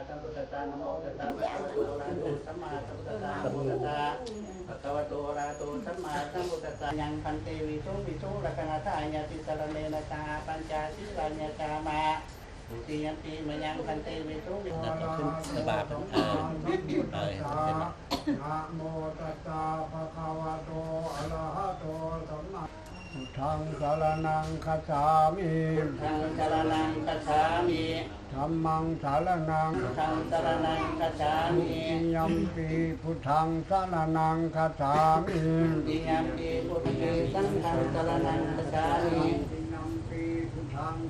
ສຳມາສຳພຸດທັດສະ ນະໂມຕັດສະ ພະຄະວະໂຕ ອະລະຫະໂຕ ສຳມາສຳພຸດທັດສະ ຍະ ພັນເຕ ວິສຸງ ວິສຸງ ລັກຂະນາທາຍາຕິ ສະລະເນນະ ສະຫະ ປັນຈະ ສີລານ ຍາຈາມະ ທຸຕິຍຳປີ ມະຍັງ ພັນເຕ ວິສຸງ ວິສຸງ ສະບາຍ ເອີ ເອີ ນະໂມຕັດສະ ພະຄະວະໂຕ ອະລະຫະໂຕ ສຳມາ ພຸດທັງສະລະນັງຄັດສາມິ ພຸດທັງສະລະນັງຄັດສາມິ ທຳມັງສະລະນັງ ທຳມັງສະລະນັງຄັດສາມິ ທຸຕິຍຳປີ ພຸດທັງສະລະນັງຄັດສາມິ ທຸຕິຍຳປີ ພຸດທັງສະລະນັງຄັດສາມິ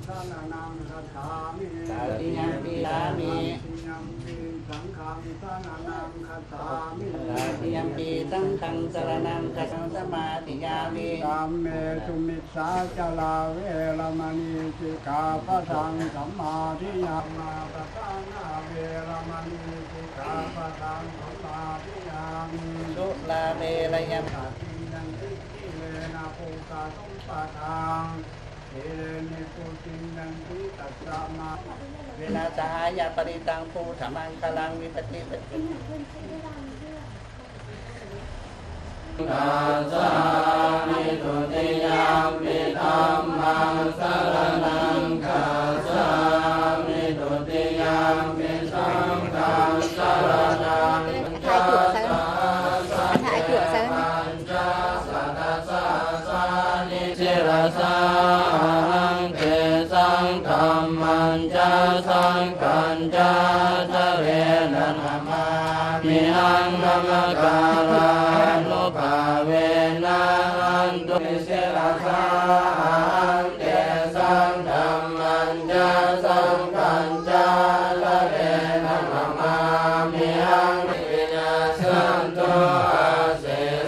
ສະລະນັງຄັດສາມິ ຕະຕິຍຳປີສາມິ ຕະຕິຍຳປີສັງຄັງສະລະນັງຄັດສາມິ ຕະຕິຍຳປີສັງຄັງສະລະນັງຄັດສາມິ ສະມາທິຍາມິ ກາເມສຸມິດສາຈາລາເວລະມະນີ ສິກຂາປະທັງສະມາທິຍາມິ ກາເມສຸມິດສາຈາລາເວລະມະນີ ສິກຂາປະທັງສະມາທິຍາມິ ກາເມສຸມິດສາຈາລາເວລະມະນີ ສິກຂາປະທັງສະມາທິຍາມິ ສຸລາເມລະຍະ ສະຕິນຍັງ ທິກຂະເລນະ ໂພຄະສົມປະທາ ເອເລນິປຸຕິນຍັງ ທິຕັດສະມາ ເວນະ ສະຫາຍະ ປະລິຕັງ ພຸດທະມັງຄະລັງ ວິປັດຕິ ຄັດສາມິ ທຸຕິຍຳປິ ທຳມັງສະລະນັງຄັດສາມິ ທຸຕິຍຳປິ ສັງຄັງສະລະນັງ ຖ່າຍຕົວໃສ່ ຖ່າຍຕົວໃສ່ ປັນຈະ ສະດາສະສານິ ສິລະສາ ອະຫັງ ເຕ ສັງ ທຳມັນຈະ ສັງຄັນຈະ ສະເລນະ ນະມາມິຫັງ ນະມະກາລານຸພາເວນະ ຫັນຕຸ ສິລະສາ ອະຫັງ ເຕ ສັງ ທຳມັນຈະ ສັງຄັນຈະ ສະເລນະ ນະມາມິຫັງ ວິນາສະໂຕ ອາເສ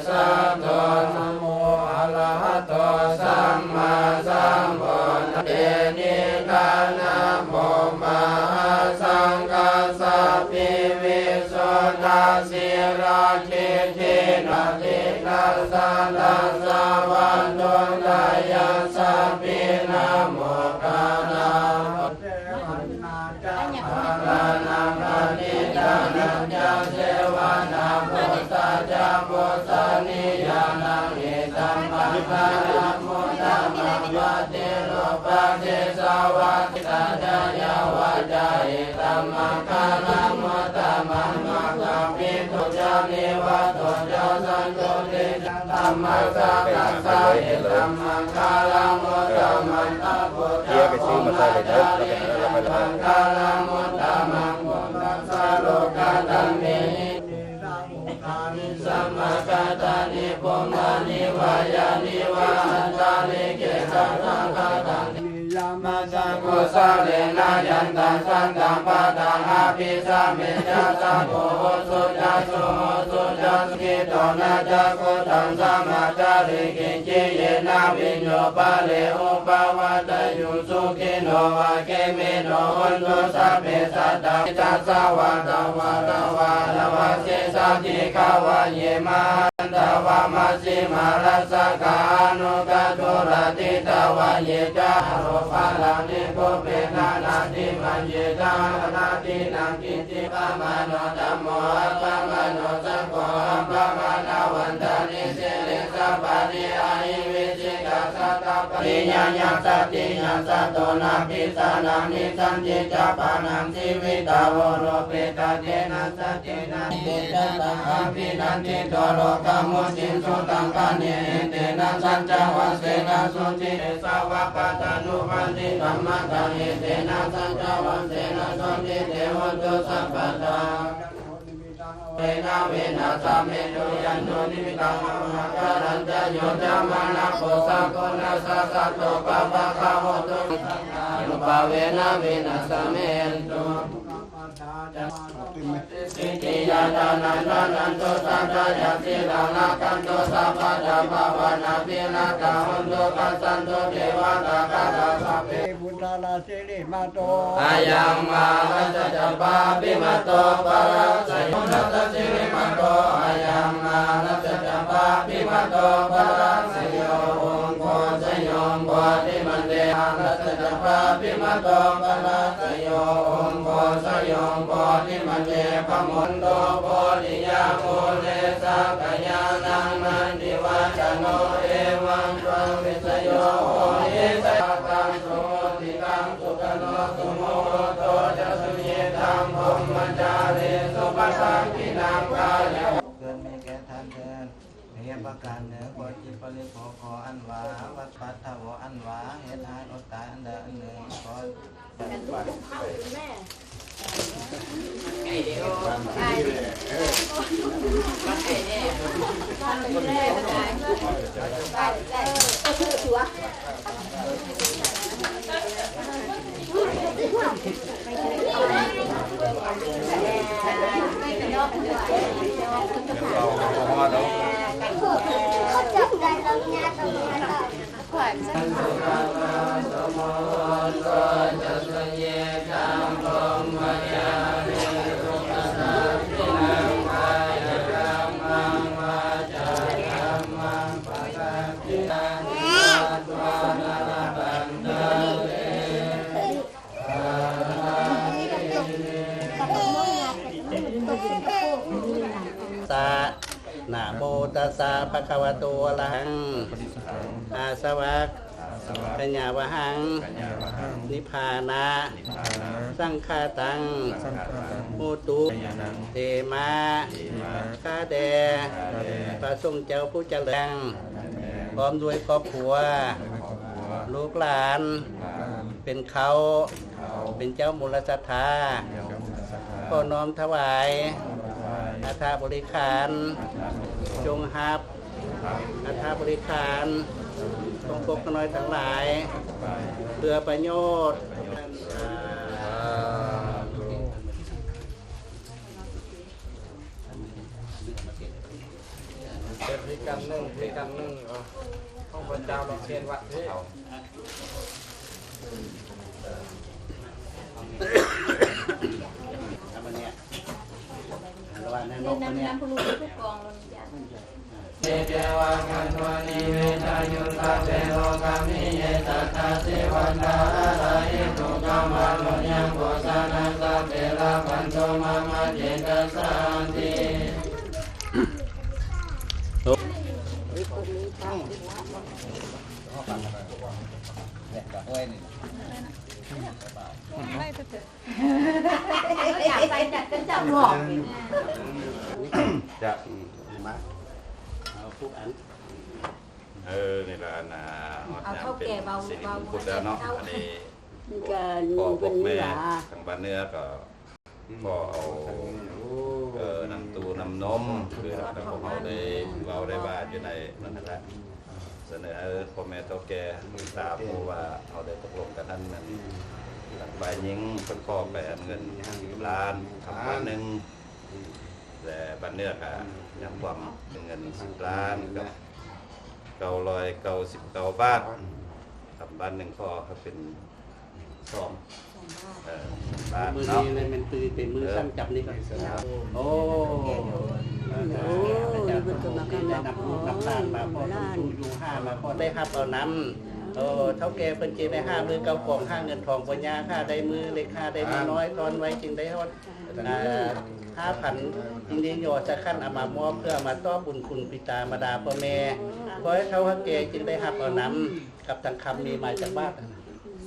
ສະໂຕ ສະໂມ ອະລະຫະໂຕ ສຳມາສຳພຸດ ເຕ ນິທານະໂມ ມະຫາສັງກັດສະປິ ວິສຸດທະສີລະ ທິດຖິນະທິນະສະ ທັດສະວັດຖຸຕະຍັດສະປິ ນະໂມຕັດສະ ເສວັນນາຈາ ພາລານັງ ປະຕິຈານັນຈາ ເສວະນາ ພຸດທາຈາ ປູຊະນີຍານັງ ເອຕັມມັງຄະລະມຸດຕະມັງ ປະຕິໂລມະເສສະວາ ສະຈາຍະວາຈາ ເອຕັມມັງຄະລະມຸດຕະມັງ ມັກຂະປິໂຕ ຈານິວະໂຕ ຈາສັນຕຸ ເຕຈະ ທຳມະສະກັດສະ ເອຕັມມັງຄະລະມຸດຕະມັງ ຕະໂພ ເຈຍໄປຊື້ມາໃສ່ເລີຍເດີ ແລ້ວໄປນັ້ນແລ້ວໄປລະ ມັງຄະລະມຸດຕະມັງ ພຸດທັດສະ ໂລກະຕະເມຫິ ສະມຸດທານິ ສະມາກາຕານິ ປຸນນານິ ວາຍານິ ວະ ອັນຕາລິເກ ສະທາຄະຕາ ຍາມະສະ ກຸສະເລນະ ຍັນຕັງ ສັນຕັງ ປະທັງ ອະພິສະເມ ຈາສະໂກ ໂຫຕຸ ຈາສຸໂຫຕຸ ຈາສຸຂິໂຕ ນະຈັກຂຸທັງ ສະມາຈາລິ ກິນຈິເຍນະ ວິນໂຍ ປະເລ ອຸປະວັດຕະຍຸງ ສຸຂິໂນ ວາເຄມິໂນ ໂຫນຕຸ ສັບເພ ສັດຕາ ທິຕັດສະ ວັດຕະວາ ຕະວາ ລະວະ ເສ ສະຕິ ຄະວະເຍ ມະ ຕະວາ ມັດຊິມາ ລັດສະກາ ອະນຸກະຕຸລາ ທິຕະວາ ເຍ ຈາ ໂລ ພະລັງ ນິ ປຸບເປ ນາ ນາ ທິ ມະ ເຍ ທາ ນາ ນາ ທິ ນັງ ກິນ ຕິ ປະມາໂນ ທຳໂມ ອັບປະມາໂນ ສັງໂຄ ອັບປະມານະວັນຕານິ ສິລິສະປານິ ອະຫິ ວິຊິກາ ສັດຕະປາ ຍາ ຍາ ສະຕິ ຍາ ສະໂຕ ນະພິສານັງ ນິສັນຕິ ຈະ ປານັງ ຊີວິຕາ ໂຫ ໂລ ເປຕະ ເຕ ນະ ສະ ເຕນະ ເຕ ຈະ ຕະ ອະພິນັນທິໂຕ ໂລກະມຸດຕິງ ສຸຕັງ ຄະເນ ເອເຕ ນະ ສັນຈະ ວັນ ເສນະ ສຸທິ ເສ ສະ ວະ ປະ ຕະ ນຸ ວັນ ຕິ ທຳມະ ຕະ ເອເຕ ນະ ສັນຈະ ວັນ ເສນະ ສັນຕິ ເຕ ໂຫ ຕຸ ສັບ ປະ ທາ ເວນະ ເວນະ ສະ ເມ ໂຕ ຍັນ ໂຕ ນິ ມິ ຕະ ມະ ມະ ຫະ ກາ ລັນ ຈະ ໂຍ ຈະ ມະ ນະ ໂພ ສະ ໂກ ນະ ສະ ສະ ໂຕ ປະ ພະ ຄະ ໂຫ ຕຸ ສະ ກາ ໂນ ປະ ເວນະ ເວນະ ສະ ເມ ໂຕ ສິດທິຍາ ທະ ນະ ທະ ນັນ ໂຕ ສັດ ທະ ຍາ ສີ ລະ ລັກ ຂັນ ໂຕ ສັບ ພະ ທຳ ພາ ວະ ນາ ພິ ລະ ກະ ໂຫ ຕຸ ຄັດ ສັນ ໂຕ ເທ ວະ ຕະ ກະ ຕະ ສະ ເພ ພຸດທະ ລະ ສິ ລິ ມະໂຕ ອາຍັງ ມາ ຣະ ສະ ຈະ ປາ ພິ ມະ ໂຕ ປະ ຣາ ສະ ໂຍ ນະ ຕະ ສິ ລິ ມະ ໂຕ ອາຍັງ ມາ ຣະ ສະ ຈະ ປາ ພິ ມະ ໂຕ ປະ ຣາ ສະ ໂຍ ໂອງ ໂຄ ສະ ໂຍ ໂພ ທິ ມະ ເດ ອາລັດຖະຈະປາພິມະໂຕ ປະລາຊະໂຍ ອຸໂພຊະໂຍ ໂພທິມະເຄ ປະມຸນໂຕ ໂພທິຍາມູເລ ສັກກະຍານັງ ນັນທິວາຊະໂນ ເອວັງ ຕະວັງ ວິສະໂຍ ໂຫຕິ ສະຍັງ ໂສຕິກັງ ສຸຂະໂນ ສຸມຸໂຫໂຕ ຈະ ສຸຍິຕັງ ພົມມະຈາລີສຸ ປະທັກຂິນັງ ກາຍະ ເກີດມີແກ່ທ່ານເທີນ ເຫດປະການໜຶ່ງ ຂໍຈິດບໍລິໂພກ ຂໍອັນຫວາ ວັດປັດທະວະອັນຫວາ ເຫດໃຫ້ອົດຕາຍອັນໃດອັນໜຶ່ງ ຂໍ ສະ ນະໂມຕັດສະ ພະຄະວະໂຕ ອະລະຫັງ ອາສະວະ ຂະຍາວະຫັງ ນິບພານະ ສັງຄະຕັງ ໂຫຕຸ ເຕມະ ຂ້າແດ່ ພະສົງເຈົ້າຜູ້ຈະເລີນ ພ້ອມດ້ວຍຄອບຄົວ ລູກຫຼານ ເປັນເຄົ້າ ເປັນເຈົ້າມູນລະສັດທາ ຂໍນ້ອມຖວາຍ ອັດຖະບໍລິຂານ ຈົ່ງຮັບ ອັດຖະບໍລິຂານ ຂອງພວກຂ້ານ້ອຍທັງຫຼາຍ ເພື່ອປະໂຫຍດ ເຮັດທີ່ກັນໜຶ່ງ ທີ່ກັນໜຶ່ງ ເອີ ຂອງພະເຈົ້າລອງເຂດວັດທີ່ ລະຫວ່າງນັ້ນ ແນະນຳ ແນະນຳຜູ້ລູກຜູ້ກອງລົງຈາກ ເທວາ ກັນໂຕ ນິເວດາຍຸ ສັບເປ ໂລກາມິເຍ ສັດຖາ ເຊວັນຕາ ອາລາເອຕຸ ກຳມະໂນ ຍັງ ໂພຊະນາ ສັບເປ ລະພັນໂຕ ມາ ມະ ເຈຕະ ສາ ສັນຕິ ໂອ້ຍ ນີ້ ຈະ ມາ ເອົາຜູ້ອັນ ເອີ ນີ້ລະ ອັນນ່າ ຮອດຍາມເປັນສິລິມຸງຄຸດແລ້ວເນາະ ອັນນີ້ ພໍ່ພວກແມ່ທາງບ້ານເໜືອກໍ ຂໍເອົາ ເອີ ນ້ຳຕູ້ນ້ຳນົມ ຄືແບບພວກເຮົາໄດ້ເວົ້າໄດ້ວ່າຢູ່ໃນນັ້ນຫັ້ນແຫຼະ ສະເໜີໃຫ້ພໍ່ແມ່ເຖົ້າແກ່ ຕາມຜູ້ວ່າເຮົາໄດ້ຕົກລົງກັນຫັ້ນ ແມ່ນທາງຝ່າຍຍິງເພິ່ນຂໍໄປອັນເງິນສິບລ້ານຄຳບ້ານໜຶ່ງ ແລະ ບ້ານເໜືອກະຍັງຄວາມເປັນເງິນສິບລ້ານກັບເກົ້າຮ້ອຍເກົ້າສິບເກົ້າບາດ ຄຳບ້ານໜຶ່ງຂໍໃຫ້ເປັນສອງ ເອີ ບາດ ມື້ນີ້ເນາະ ແມ່ນ ແມ່ນ ເປັນມື້ ເອີ ສັ່ງຈັບນີ້ກໍ ເອີ ໂອ້ ອາຈານເພິ່ນກໍໄດ້ນຳລູກນຳຫຼານມາພໍ້ ເພິ່ນຢູ່ຫາມາພໍ້ ໄດ້ຮັບເອົານຳ ໂອ້ ເຖົ້າແກ່ເພິ່ນຈຶ່ງໄດ້ຫາມື້ເກົ່າຂອງ ຫາເງິນທອງບໍ່ຍາກ ຫາໄດ້ມື້ເລັກ ຫາໄດ້ມື້ນ້ອຍ ຊ່ອນໄວ້ຈຶ່ງໄດ້ຮອດ ອ່າ ຫ້າພັນ ຈຶ່ງໄດ້ຍໍສະຂັນເອົາມາມອບ ເພື່ອເອົາມາຕອບບຸນຄຸນບິດາມາດາພໍ່ແມ່ ຂໍໃຫ້ເຖົ້າໃຫ້ແກ່ຈຶ່ງໄດ້ຮັບເອົານຳ ກັບທາງຄຳມີມາຈັກບາດ?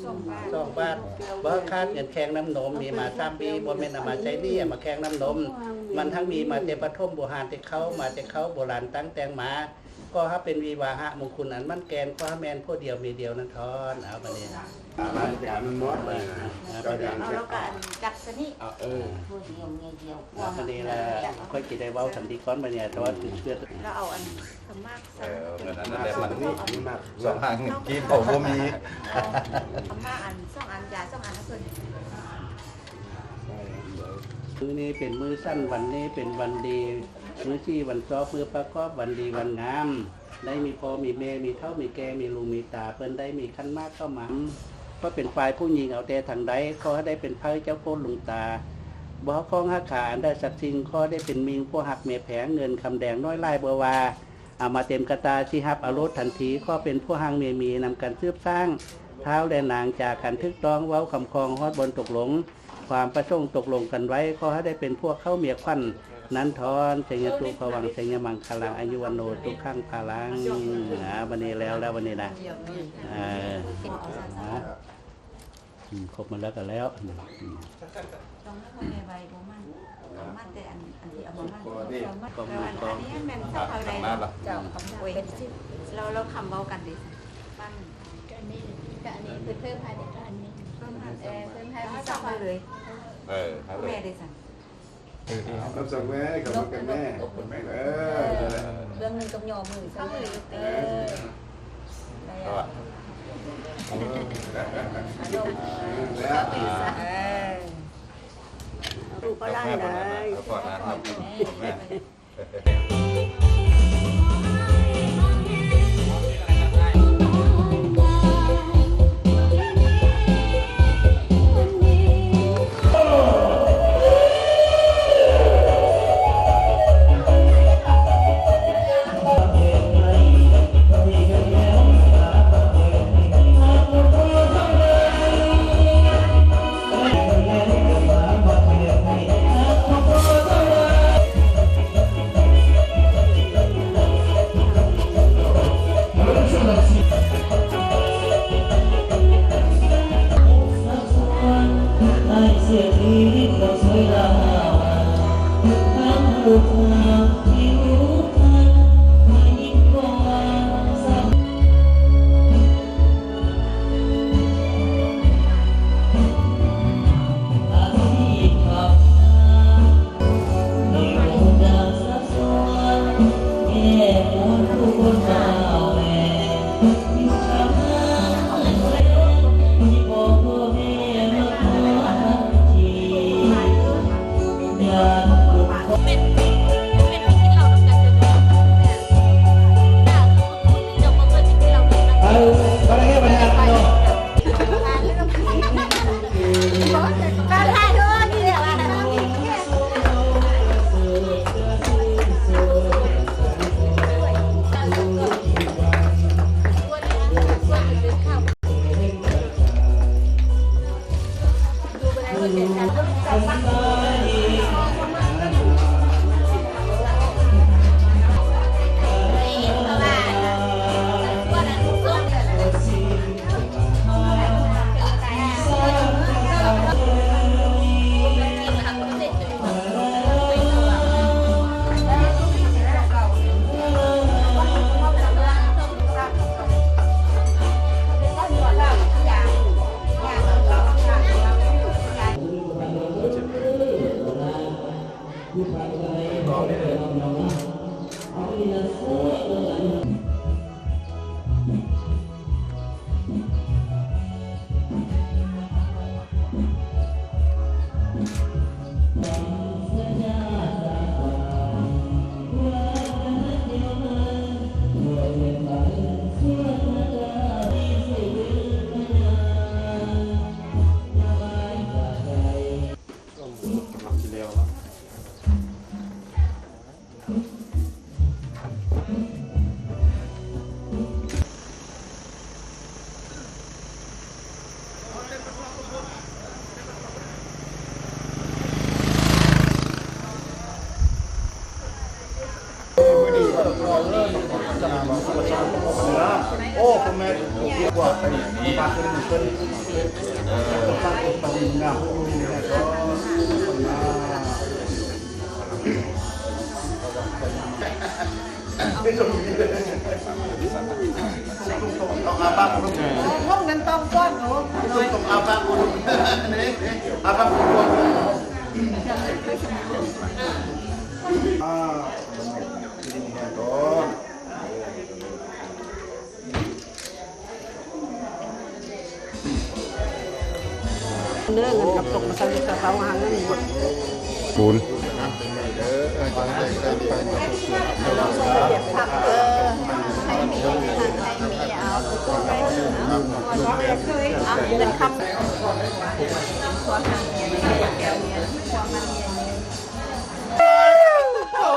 ສອງບາດ ສອງບາດ ບໍ່ຂາດເງິນແຄງນ້ຳນົມ ມີມາສາມບີ ບໍ່ແມ່ນເອົາມາໃຊ້ໜີ້ ເອົາມາແຄງນ້ຳນົມ ມັນທັງມີມາແຕ່ປະຖົມບູຮານ ແຕ່ເຄົ້າ ມາແຕ່ເຄົ້າໂບລານຕັ້ງແຕ່ງມາ ຂໍໃຫ້ເປັນວິວາຫະມຸງຄຸນອັນໝັ້ນແກ່ນ ຂໍໃຫ້ແມ່ນຜົວດຽວເມຍດຽວນັ້ນທ້ອນ. ເອົາບາດນີ້ ອ່າ ມັນຈະ ມັນໝົດ ເອີ ເອົາ ແລ້ວກໍອັນຈັບຊະນີ້ ເອີ ຜົວດຽວເມຍດຽວ ແລ້ວບາດນີ້ລະ ຂ້ອຍຊິໄດ້ເວົ້າສຳດີກ່ອນບາດນີ້ ແຕ່ວ່າຖືກເຊື່ອ ແລ້ວເອົາອັນ ເອີ ເງິນອັນນັ້ນແຫຼະ ມັນມີ ມີມາກ ສອງຫ້າງກີບເຂົາບໍ່ມີ ເອົາມາອັນສອງອັນ ຢາສອງອັນໃຫ້ເພິ່ນ. ມື້ນີ້ເປັນມື້ສັນ ວັນນີ້ເປັນວັນດີ ມື້ສີວັນຊອບ ມື້ປະກອບ ວັນດີວັນງາມ ໄດ້ມີພໍ່ມີແມ່ ມີເຖົ້າມີແກ່ ມີລູກມີຕາ ເພິ່ນໄດ້ມີຂັນໝາກເຂົ້າມາ ກໍເປັນຝ່າຍຜູ້ຍິງເອົາແຕ່ທາງໃດ ຂໍໃຫ້ໄດ້ເປັນໃພ້ເຈົ້າໂຄດລຸງຕາ ບໍ່ເອົາຂອງຫາຄ່າອັນໃດສັກສິ່ງ ຂໍໄດ້ເປັນມິ່ງຜົວຮັກເມຍແພງ ເງິນຄຳແດງນ້ອຍຫຼາຍບໍ່ວ່າ ເອົາມາເຕັມກະຕ່າ ຊິຮັບເອົາໂລດທັນທີ ຂໍເປັນຜົວຮັ່ງເມຍມີ ນຳກັນສືບສ້າງ ທ້າວແລະນາງຈາກັນຖືກຕ້ອງ ເວົ້າຄຳຄ່ອງຮອດບ່ອນຕົກລົງ ຄວາມປະສົງຕົກລົງກັນໄວ້ ຂໍໃຫ້ໄດ້ເປັນຜົວເຂົ້າເມຍຂວັນ ນັນທອນ ໄຊຍະຕຸ ພະວັງ ໄຊຍະມັງຄະລັງ ອາຍຸວັນໂນ ສຸຂັງພະລັງ. ອາ ບັດນີ້ແລ້ວແລ້ວ ບັດນີ້ນະ ເອີ ອາ ອືມ ຄົບໝົດແລ້ວກໍແລ້ວ ອືມ ອືມ ຕ້ອງໃຫ້ພໍ່ແມ່ໄວບໍ່ໝັ້ນ ໝັ້ນແຕ່ອັນ ອັນທີ່ເອົາມາໝັ້ນ ກໍມີ ແຕ່ວ່າອັນນີ້ແມ່ນສະເພາໃດເນາະ ເຈົ້າ ໂອ້ຍ ແລ້ວ ແລ້ວຄຳເວົ້າກັນເດ ໝັ້ນ ກໍອັນນີ້ ກໍອັນນີ້ເພິ່ນເພີ່ມໃຫ້ເດ້ ອັນນີ້ເພີ່ມໃຫ້ ເອີ ເພີ່ມໃຫ້ສະເພາເລີຍ ເອີ ໃຫ້ເລີຍ ແມ່ເດຊັ້ນ ເອີ ເອີ ເອົາ ກັບສັກແມ່ ກັບກັນແມ່ ເອີ ເບື້ອງໜຶ່ງກັບຍໍມື ເອີ ເອີ ແລ້ວ ເອີ ລູກກໍຫຼານໄດ້ ເອົາກ່ອນນະ ແມ່ ແມ່ ເດີ ເງິນກັບຕົກມາໃສ່ກະເປົາຫາເງິນໝົດ ຄູນ ເອີ ໃຫ້ມີ ໃຫ້ມີເອົາ ເງິນຄຳ ໂອ້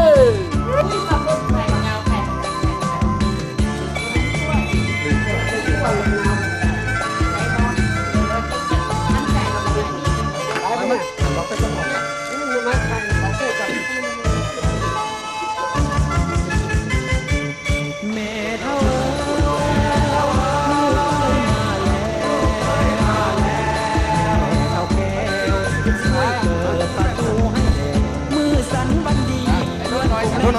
ຍ ເ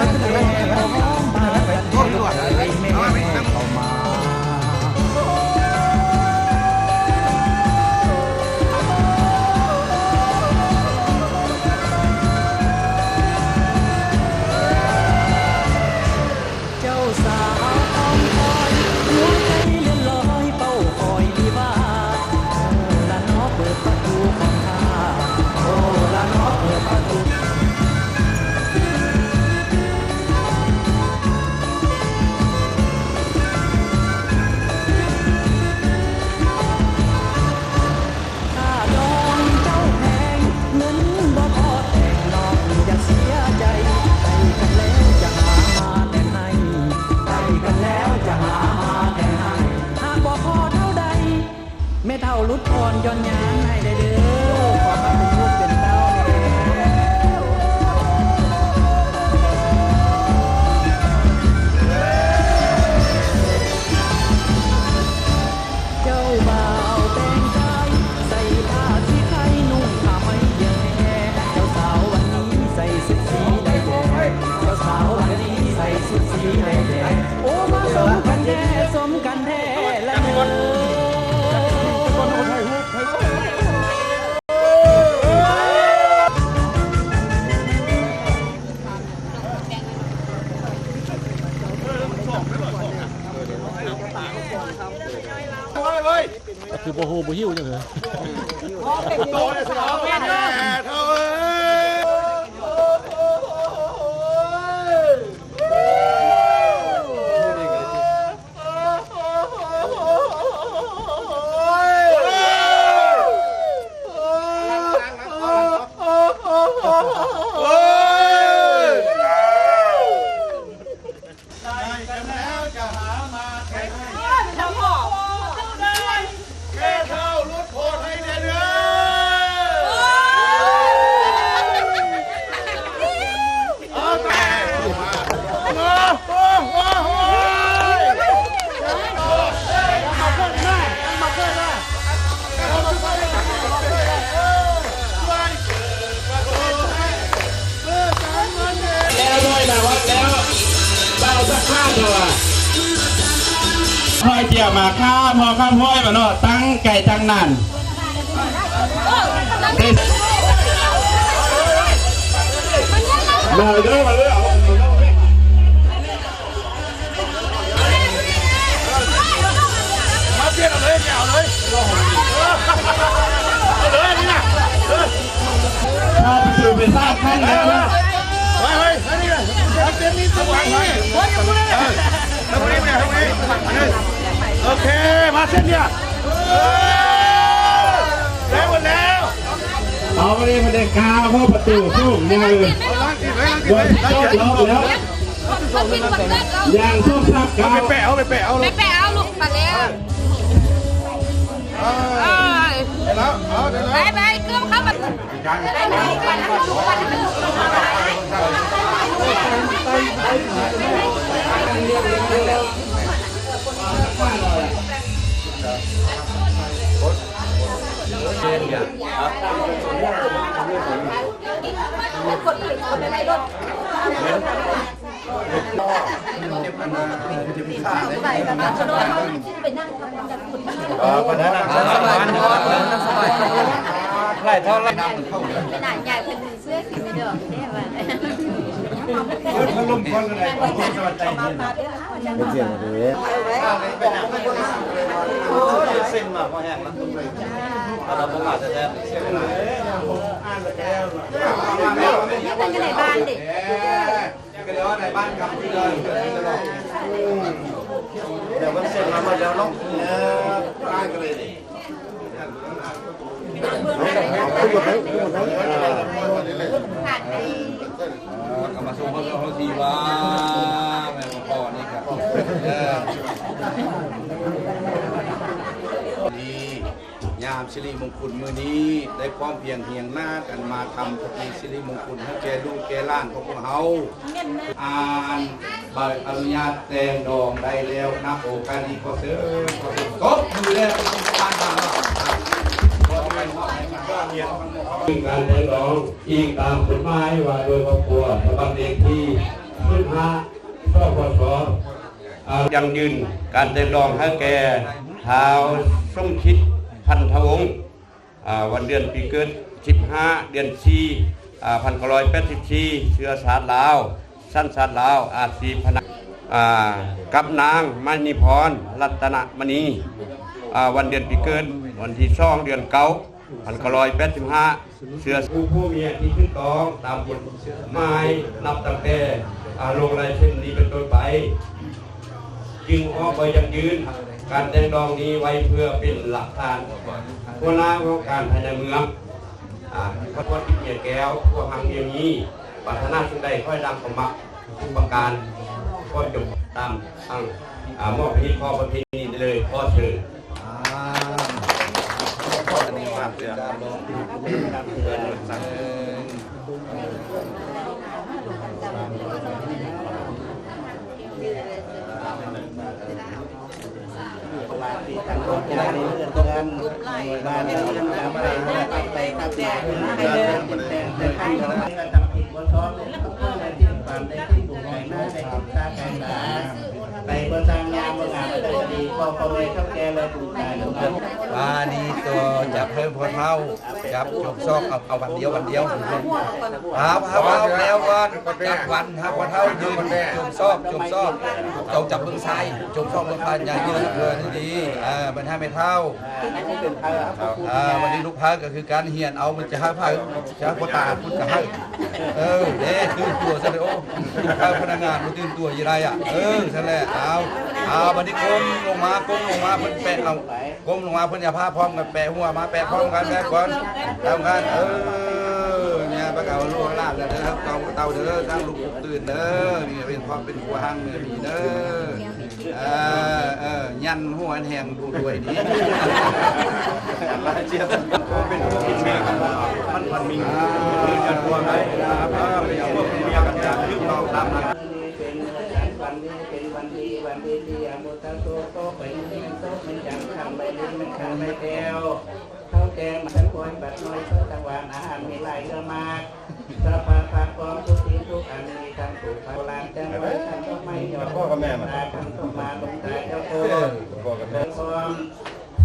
ຈົ້າສາວຂອງຂ້ອຍ ຫົວໃຈເລື່ອນລອຍເປົ້າຄອຍວິວາ ໂອ້ລະນໍເປີດປະຕູຂອງຂ້າ ໂອ້ລະນໍເປີດປະຕູ. ຄ່າດອງເຈົ້າແພງ ເງິນບໍ່ພໍແຕ່ງ ນ້ອງຢ່າເສຍໃຈ ໃກ້ກັນແລ້ວຈະຫາມາແຕ່ງໃຫ້ ໃກ້ກັນແລ້ວຈະຫາມາແຕ່ງໃຫ້ ຫາກບໍ່ພໍເທົ່າໃດ ແມ່ເຖົ້າຫຼຸດຜ່ອນຢ່ອນຍານໃຫ້ແດ່ເດີ ຂໍມາເປັນລູກເປັນເຕົ້າແດ່. ເຈົ້າບ່າວແຕ່ງກາຍ ໃສ່ຜ້າສີໄຂ່ ນຸ່ງຜ້າໄໝວຽງແຮ ເຈົ້າສາວວັນນີ້ໃສ່ຊຸດສີໄດ້ແດ່ ເຈົ້າສາວວັນນີ້ໃສ່ຊຸດສີໄດ້ແດ່ ໂອ້ ມາສົມກັນແທ້ ສົມກັນແທ້ລະເນີ. ຄືບໍ່ໂຫບໍ່ຫິວຈັ່ງເອີຍ. ໄດ້ກັນແລ້ວຈະຫາມາແຕ່ງໃຫ້ ແມ່ເຖົ້າຫຼຸດໂທດໃຫ້ແດ່ເດີ. ແລ້ວດ້ວຍນະ ຮອດແລ້ວ ບ່າວສັກຂາດເນາະ ຫ້ອຍເຈຍມາຂ້າມ ຮອບຂ້າມຫ້ວຍມາເນາະ ຕັ້ງໄກຕັ້ງນານ ເດ້ ມາເດີ ມາເດີ ເອົາ ມາປ່ຽນເອົາເລີຍ ເອົາເລີຍ ເອົາເລີຍ ນີ້ນະ ເອີ ຂ້າໄປເຈີໄປຊາດຂັ້ນແລ້ວນະ ເຮີ້ຍ ເຮີ້ຍ ມານີ້ນະ ມາເສັ້ນນີ້ ມານີ້ນະ ເອີ ມານີ້ນະ ມານີ້ນະ ໂອເຄ ມາເສັ້ນນີ້ ເອີ ໄດ້ໝົດແລ້ວ ເອົາມານີ້ ມາເດ້ ກ້າວເຂົ້າປະຕູສູງໃຫຍ່ເລີຍ ເອົາລ້າງກິນໄວ້ ລ້າງກິນໄວ້ ລ້າງກິນໄວ້ ເອົາ ເອົາ ເອົາ ເອົາ ຍ່າງຊອກຊາກກ້າວ ເອົາໄປແປະ ເອົາໄປແປະ ເອົາ ໄປແປະເອົາລູກ ໄປແລ້ວ ເອີ ໄປແລ້ວ ເອົາ ໄດ້ແລ້ວ ໄປ ໄປ ເກືອບເຂົ້າມາ ເອີ ປານນັ້ນນະ ຫຼາຍເທົ່າ ເພິ່ນເສື້ອຂຶ້ນໄປດອກແທ້ວ່າ ເພິ່ນລົມກ່ອນກໍໄດ້ ສະບາຍໃຈເດ. ເປັນສຽງເດ້ ເຊັນມາພໍແຮງລະ ລະບໍ່ມາແທ້ໆ ເສຍເວລາ ເພິ່ນຢູ່ໃນບ້ານເດ້ ເພິ່ນຢູ່ໃນບ້ານກັບເພິ່ນ ດຽວເພິ່ນເຊັນມາໝົດແລ້ວເນາະ ເອີ ອ່ານກັນເລີຍ ເອົາມາສົ່ງເຂົາເຮົາທີ່ວ່າ ແມ່ນບໍ່ພໍນີ້ກໍ ເອີ ນີ້ ຍາມສິລິມົງຄຸນມື້ນີ້ ໄດ້ພ້ອມພຽງຮຽງໜ້າກັນມາທຳພິທີສິລິມົງຄຸນໃຫ້ແກ່ລູກແກ່ຫຼານຂອງພວກເຮົາ ອ່ານໃບອະນຸຍາດແຕ່ງດອງໄດ້ແລ້ວ ນະໂອກາດນີ້ ຂໍເຊີນ ຂໍເຊີນ ຕົບມືແລ້ວ ການແຕ່ງດອງ ອີງຕາມກົດໝາຍວ່າໂດຍຄອບຄົວ ສະບັບເລກທີ ສປສ ອາ ຢັ້ງຢືນການແຕ່ງດອງໃຫ້ແກ່ທ້າວສົມຄິດ ພັນທະວົງ ອາ ວັນເດືອນປີເກີດ ສິບຫ້າ ເດືອນສີ່ ອາ ພັນເກົ້າຮ້ອຍແປດສິບສີ່ ເຊື້ອຊາດລາວ ສັນຊາດລາວ ອາຊີບພະນັກ ອາ ກັບນາງມະນີພອນ ລັດຕະນະມະນີ ອາ ວັນເດືອນປີເກີດ ວັນທີສອງ ເດືອນເກົ້າ ພັນເກົ້າຮ້ອຍແປດສິບຫ້າ ເຊື້ອ ຜູ້ຜົວເມຍທີ່ຖືກຕ້ອງຕາມກົດໝາຍ ນັບຕັ້ງແຕ່ ອາ ລົງລາຍເຊັນນີ້ເປັນຕົ້ນໄປ ຈຶ່ງອອກໃບຢັ້ງຢືນການແຕ່ງດອງນີ້ໄວ້ເພື່ອເປັນຫຼັກຖານ. ຫົວໜ້າຫ້ອງການພາຍໃນເມືອງ ອາ ຂອບຄຸນເມຍແກ້ວ ຜົວຮັກເມຍມີ ປາດຖະໜາສິ່ງໃດ ຂໍໃຫ້ດັ່ງຄວາມມັກທຸກປະການ. ຂໍຈົບຕາມທາງ ອາ ມອບພິທີຂໍປະເພນີໄດ້ເລີຍ. ຂໍເຊີນ. ໄປບໍ່ສ້າງຍາມບໍ່ງາມກໍດີ ຂໍພໍ່ແມ່ເຖົ້າແກ່ແລະຜູ້ຕາຍ ບາດນີ້ຕໍ່ຈາກເພິ່ນພໍ່ເຖົ້າ ຈັບຈົບຊອກ ເອົາ ເອົາວັນດຽວ ວັນດຽວ ເອົາ ເອົາ ເອົາແລ້ວກ່ອນ ຈັບວັນ ເຮົາພໍ່ເຖົ້າຢືນຈົບຊອກ ຈົບຊອກ ເຈົ້າຈັບເບິ່ງຊ້າຍ ຈົບຊອກເບິ່ງຂວາ ຢ່າຢືນເດີດີໆ ເອີ ບັນຫາແມ່ເຖົ້າ ເອີ ວັນນີ້ລູກພາກໍຄືການຮຽນ ເອົາ ມັນຈະໃຫ້ໃຜ ຈະໃຫ້ພໍ່ຕາພຸ້ນກໍໃຫ້ ເອີ ເດ້ ຕື່ນຕົວຊະເດ້ ໂອ້ ລູກພາພະນັກງານບໍ່ຕື່ນຕົວຢູ່ໃດອະ ເອີ ຊັ້ນແຫຼະ ເອົາ ເອົາ ບັດນີ້ກົ້ມລົງມາ ກົ້ມລົງມາ ເພິ່ນແປະເອົາ ກົ້ມລົງມາ ເພິ່ນຢ່າພາພ້ອມກັນ ແປະຫົວມາ ແປະພ້ອມກັນ ແປະກ່ອນ ແປະກັນ ເອີ ເມຍປາກເອົາລູກຫຼານເດີ ເຕົ້າເຕົ້າເດີ ຕັ້ງລູກຕື່ນເດີ ມີເປັນຄອບເປັນຄົວຮັ່ງມີເດີ ເອີ ເອີ ຍັນຫົວແຮງດູດວຍດີ ຫຼາຍຈຽບ ເປັນເປັນເມຍກັນ ມັນ ມັນມີ ເປັນກັນພວກໃດ ເອີ ເປັນພວກເປັນເມຍກັນ ຈະຖືກຕ້ອງຕາມນັ້ນ ເປັນວັນດີ ເປັນວັນດີ ວັນດີທີ່ອາມຸດຕະໂສ ໂຕໄປເປັນໂຕເປັນຈັນ ຂ້າມໄປເປັນຂ້າມໄປແລ້ວ ເຖົ້າແກ່ມາທັງຄວນບັດນ້ອຍ ເພິ່ນຕັກຫວານອາຫານມີຫຼາຍເຫຼືອມາກ ສະພາພະຄວາມທຸກສິ່ງທຸກອັນ ມີທັງປູກເຜົາຫຼານ ແຕ່ງໄວ້ທັງດອກໄມ້ຍອດ ພໍ່ກັບແມ່ມາ ທັງດອກມາລົງຕາເຈົ້າໂຕ ເອີ ພໍ່ກັບແມ່ ເດີນພ້ອມ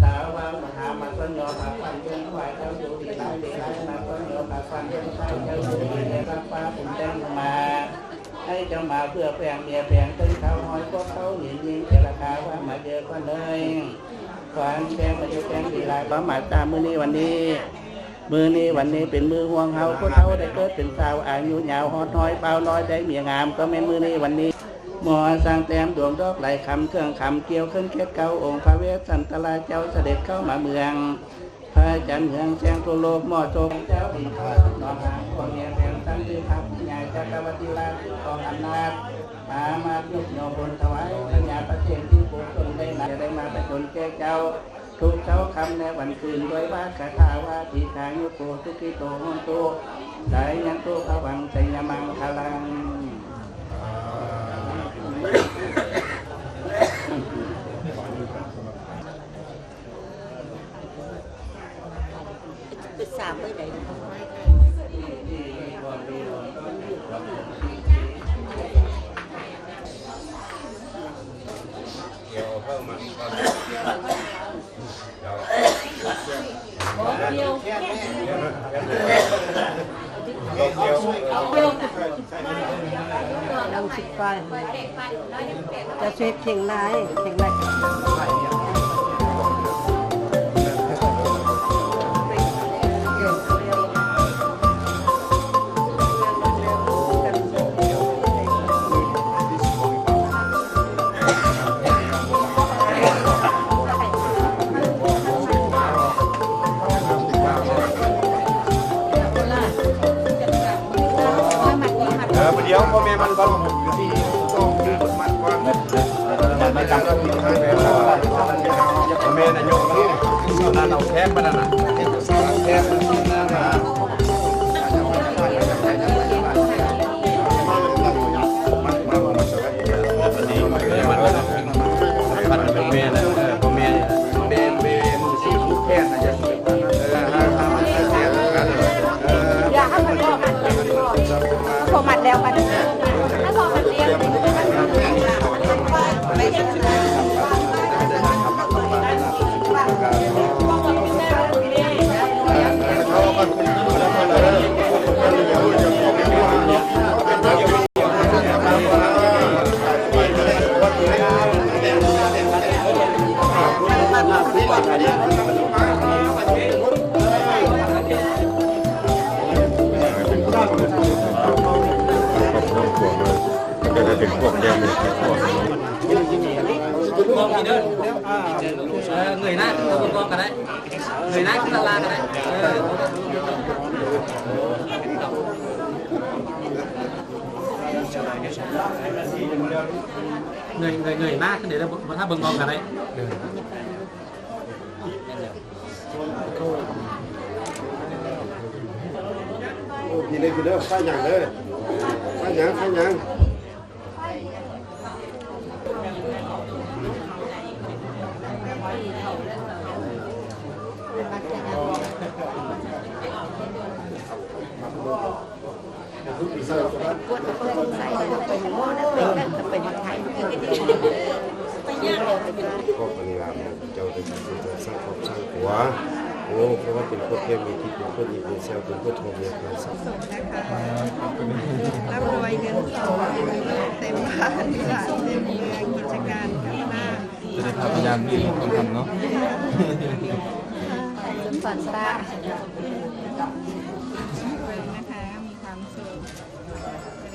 ສາວາມະຫາມາຊ້ອນຍໍພາຂວັນເບິ່ງຂວາຍເຈົ້າຢູ່ດີຫຼາຍດີຫຼາຍ ມາຊ້ອນຍໍພາຂວັນເບິ່ງຂວາຍເຈົ້າຢູ່ດີເດ ຮັບຟ້າປຸງແຕ່ງມາ ໃຫ້ເຈົ້າມາເພື່ອແພງເມຍແພງ ເຖິງເຂົາຫ້ອຍພວກເຂົາຍິນຍິງເຈລະຄາວ່າມາເຈີກ່ອນເລີຍ ຂວັນແພງມາເຈີແພງດີຫຼາຍ ປະມາດຕາມມື້ນີ້ວັນນີ້ ມື້ນີ້ວັນນີ້ເປັນມື້ຮ່ວງເຮົາ ຄົນເຮົາໄດ້ເກີດເປັນສາວ ອາຍຸຍາວຮອດຮ້ອຍ ບ່າວນ້ອຍໄດ້ເມຍງາມ ກໍແມ່ນມື້ນີ້ວັນນີ້ ໝໍຊ້າງແຕ້ມດວງດອກໄຫຼຄຳ ເຄື່ອງຄຳກ່ຽວເຄື່ອງເຂດເກົ້າ ອົງພະເວດສັນຕະລາເຈົ້າສະເດັດເຂົ້າມາເມືອງ ພະຈັນເຮືອງແສງທົ່ວໂລກ ໝໍໂຊກເຈົ້າ ເປັນຂ້າໜອງຫາງ ພວກເມຍແພງ ສັນຕິພັກ ຍາຈັກກະວັດຕິລາດ ກອງອຳນາດ ອາມາດຍົກຍົກບຸນຖວາຍ ພະຍາປະເສນທີ່ໂກສົນໄດ້ມາ ຈະໄດ້ມາປະຈົນແກ່ເຈົ້າ ທຸກເຊົ້າຄ່ຳແລະວັນຄືນ ດ້ວຍວາດຄາຖາວ່າ ທີຄາຍຸໂກ ສຸຂິໂຕ ໂຫນຕຸ ສາຍັນຕຸ ພະວັງ ໄຊຍະມັງຄະລັງ. ປຶກສາມື້ໃດ? ເອີ ບໍ່ດຽວ ພໍ່ແມ່ມັນບໍ່ ມັນກ່ອນ ແມ່ນນາຍົກເນາະ ນັ້ນເອົາແຄມມານັ້ນນະ ແຄມມານັ້ນນະ. ແມ່ນແຫຼະ ເອີ ພໍ່ແມ່ ແມ່ ແມ່ ຜູ້ຊີ້ຜູ້ແທນນະ ຢ່າ ເອີ ຫາ ຫາ ຫາ ຢາກໃຫ້ມັນພໍມັດ ພໍມັດແລ້ວກັນ ຖ້າພໍມັດແລ້ວ ເອີ ເງີຍໜ້າຂຶ້ນເບິ່ງກ້ອງກໍໄດ້ ເງີຍໜ້າຂຶ້ນລ້ານໆກໍໄດ້ ເອີ ເງີຍ ເງີຍ ເງີຍໜ້າຂຶ້ນເດ້ ຖ້າເບິ່ງກ້ອງກໍໄດ້. ໂອ້ ພີ່ເລີຍ ພີ່ເລີຍ ໄຟຫຍັງເດີ ໄຟຫຍັງ ໄຟຫຍັງ? ເຈົ້າໄດ້ບຸນເກີດສ້າງຄອບສ້າງຄົວ ໂອ້ ເພາະວ່າເປັນຄົນແກ່ມີທິດ ເປັນຄົນອີກ ເປັນແຊວ ເປັນຄົນທອງເມຍຄາ ສາທຸ ນະຄະ ລ່ຳລວຍເງິນທອງ ເຕັມບ້ານ ເຕັມເມືອງ ກິດຈະການກ້າວໜ້າ ຈະໄດ້ພາໄປຢ່າງດີ ຄຳເນາະ ສົມຫວັງສາທຸ ນະຄະ ມີຄວາມສຸກ.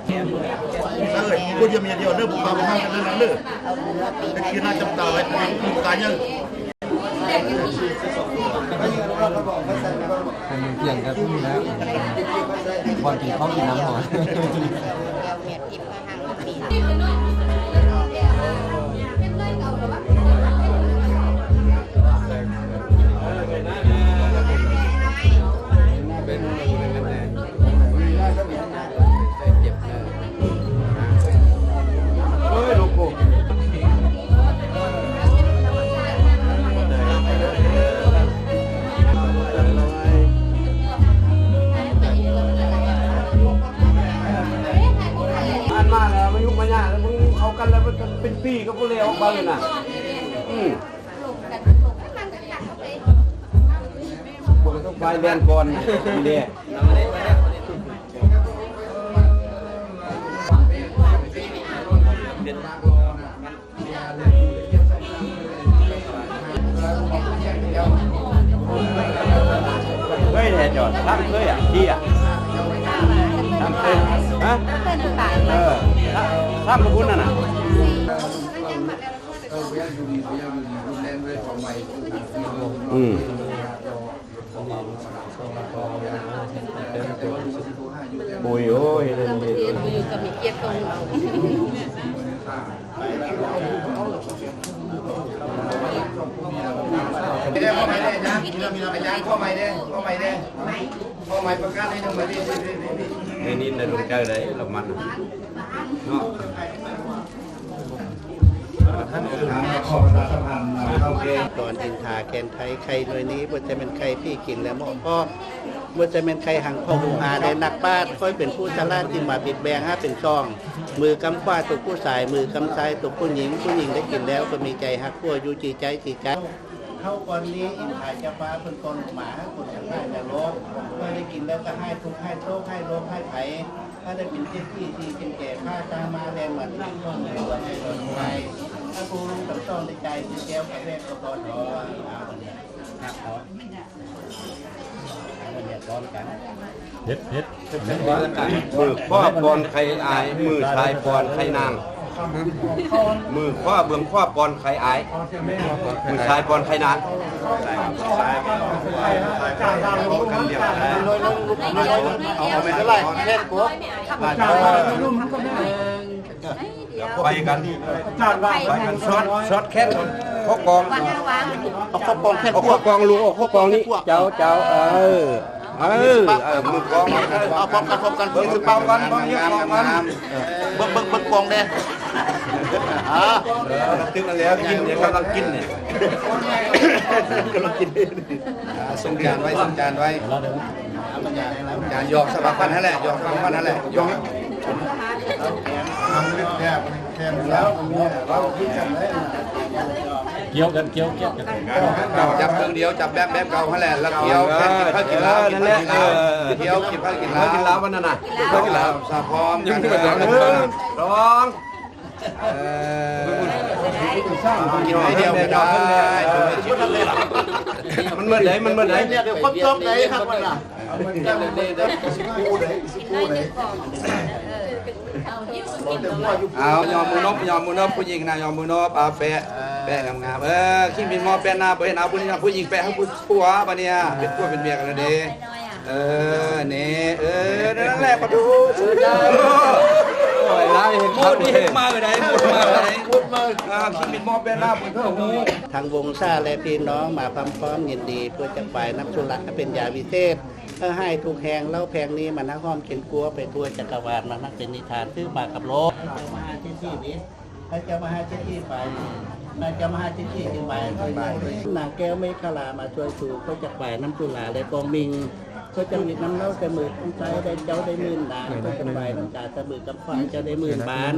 ເອີຍ ຜູ້ດຽວເມຍດຽວເດີ ຜູ້ບ່າວບໍ່ມັກກັນເດີ ເດີ ເຮັດກິນໜ້າຈັບຕາໄວ້ ຕາຍຍັງ ຄັນມັນທ່ຽງກໍຄືນີ້ແຫຼະ ບ່ອນກິນເຂົ້າກິນນ້ຳເຮົາ. ອັນມາແລ້ວມາຫຍຸ້ງມາຫຍ້າແລ້ວ ມຶງເອົາກັນແລ້ວ ມັນເປັນປີກໍບໍ່ແລ້ວ ບາດນີ້ນະ ອືມ ໄປແລ່ນກ່ອນນີ້ເດ້. ທາງເຄີຍອ່ະ ທີ່ອ່ະ ທາງເຄີຍ ຮະ ເອີ ທາງ ທາງຂອງພຸ້ນນັ້ນນະ ອືມ ໂອ້ຍ ໂອ້ຍ ເຮັດ ເຮັດ ເຮັດ ເຮັດ ເດ້ ຂໍໃໝ່ເດ້ ອາຈານ ຂໍໃໝ່ເດ້ ຂໍໃໝ່ເດ້ ຂໍໃໝ່ປະກາດໃຫ້ໜຶ່ງໃໝ່ເດ້ ເດ້ ເດ້ ເດ້ ໄດ້ຍິນໄດ້ລົງໃຈໄດ້ລະມັນເນາະ ຕອນອິນທາແຄນໄທ ໄຂ່ໜ່ວຍນີ້ບໍ່ໃຊ່ແມ່ນໄຂ່ທີ່ກິນແລ້ວເໝາະພ້ອມ ບໍ່ໃຊ່ແມ່ນໄຂ່ຫັງຂອງຫູຫາແລະນັກປາດ ຂ້ອຍເປັນຜູ້ສະຫຼາດຈຶ່ງມາບິດແບ່ງຫາເປັນຊ່ອງ ມືກຳຂວາຕົກຜູ້ຊາຍ ມືກຳຊ້າຍຕົກຜູ້ຍິງ ຜູ້ຍິງໄດ້ກິນແລ້ວກໍມີໃຈຮັກຜົວຢູ່ຈີ່ໃຈຈີ່ໃຈ. ເຮົາກ່ອນນີ້ອິນທາຈະຟ້າເພິ່ນກໍລົງມາຫາຄົນທັງຫຼາຍໃນໂລກ ເມື່ອໄດ້ກິນແລ້ວກໍຫາຍທຸກຫາຍໂສກຫາຍໂລກຫາຍໄພ ຖ້າໄດ້ເປັນເສດຖີທີ່ກິນແກ່ຂ້າຈ້າງມາແລນມາທີ່ກ່ອນໃນຕົວໃຫຍ່ຕົວໃຫຍ່ ຖ້າຜູ້ລົງກຳສອງໄດ້ຈ່າຍຄືແກ້ວກະແວກກໍບໍ່ທອນ ເຮັດ ເຮັດ ມືຂວາປ້ອນໄຂ່ອາຍ ມືຊ້າຍປ້ອນໄຂ່ນາງ ມືຂວາເບື້ອງຂວາປ້ອນໄຂ່ອາຍ ມືຊ້າຍປ້ອນໄຂ່ນາງ ເອົາ ເອົາໄປເທົ່າໃດ ແຂນກວາ ໄປກັນ ໄປກັນຊອດ ຊອດແຂນ ຂໍ້ກອງ ເອົາຂໍ້ກອງແຂນ ເອົາຂໍ້ກອງ ລູກ ເອົາຂໍ້ກອງນີ້ ເຈົ້າ ເຈົ້າ ເອີ ເອີ ເອີ ມືກອງ ເອົາພ້ອມກັນ ພ້ອມກັນ ເບິ່ງມືກອງກ່ອນ ເບິ່ງມືກອງກ່ອນ ເອີ ເບິ່ງ ເບິ່ງ ເບິ່ງກອງແດ່ ອ່າ ເອີ ກຳລັງຕຶກແລ້ວ ກິນ ກຳລັງກິນນີ້ ກຳລັງກິນ ອ່າ ສົ່ງຈານໄວ້ ສົ່ງຈານໄວ້ ຈານຢອກສະບັບກັນຫັ້ນແຫຼະ ຢອກສະບັບກັນຫັ້ນແຫຼະ ຢອກ ກ່ຽວກັນ ກ່ຽວ ກ່ຽວກັນ ຈັບເຄິ່ງດຽວ ຈັບແບບ ແບບເກົ່າຫັ້ນແຫຼະ ແລ້ວກ່ຽວ ເອີ ກິນເຂົ້າກິນລາວ ເອີ ນັ້ນແຫຼະ ກິນເຂົ້າ ເອີ ກ່ຽວ ກິນເຂົ້າກິນລາວ ກິນເຂົ້າ ກິນລາວ ກິນລາວ ກິນລາວ ສະພ້ອມກັນ ສອງ ເອີ ກິນໃນດຽວກໍໄດ້ ມັນເໝິດໃດ ມັນເໝິດໃດ ຄົນຈອກໃດຄັກມັນນະ ເອົາ ຍອມມືນົບ ຍອມມືນົບ ຜູ້ຍິງນະ ຍອມມືນົບ ເອົາ ແປະ ແປະງາມໆ ເອີ ຄິງບິນມໍແປະໜ້າ ບໍ່ເຫັນເອົາຜູ້ຍິງ ຜູ້ຍິງແປະໃຫ້ຜູ້ຜົວ ບາດນີ້ ເປັນຜົວເປັນເມຍກັນແລ້ວເດ້. ເອີ ນີ້ ເອີ ນັ້ນແຫຼະ ປະຕູ ໂອ້ຍ ຫຼາຍເຫັນ ໝູ່ນີ້ເຮັດມາເອີໃດ ໝູ່ມາເອີໃດ ໝູ່ມາ ອ່າ ຄິງບິນມໍແປະໜ້າ ເພິ່ນກໍຮູ້ ທັງວົງສາ ແລະ ພີ່ນ້ອງມາພ້ອມພ້ອມຍິນດີ ເພື່ອຈະປາຍນ້ຳສຸລາເປັນຢາວິເສດ ເອີ ຫາຍທຸກແຮງ ເຫຼົ້າແພງນີ້ມັນຫາກຫອມກິ່ນກົວໄປທົ່ວຈັກກະວານ ມັນຫາກເປັນນິທານສືບມາກັບໂລກ ເຈົ້າມະຫາເສດຖີນີ້ ພະເຈົ້າມະຫາເສດຖີໄປ ພະເຈົ້າມະຫາເສດຖີຈຶ່ງໄປ ນາງແກ້ວເມຂະລາມາຊ່ວຍຊູ ຂ້ອຍຈັກບາຍນ້ຳຈຸລາ ແລະ ກອງມິງ ຂ້ອຍຈັກມີນ້ຳເຫຼົ້າແຕ່ມືຂ້າງຊ້າຍ ໄດ້ເຈົ້າໄດ້ໝື່ນນາ ຂ້ອຍຈັກບາຍນ້ຳຕາແຕ່ມືຂ້າງຂວາ ເຈົ້າໄດ້ໝື່ນບານ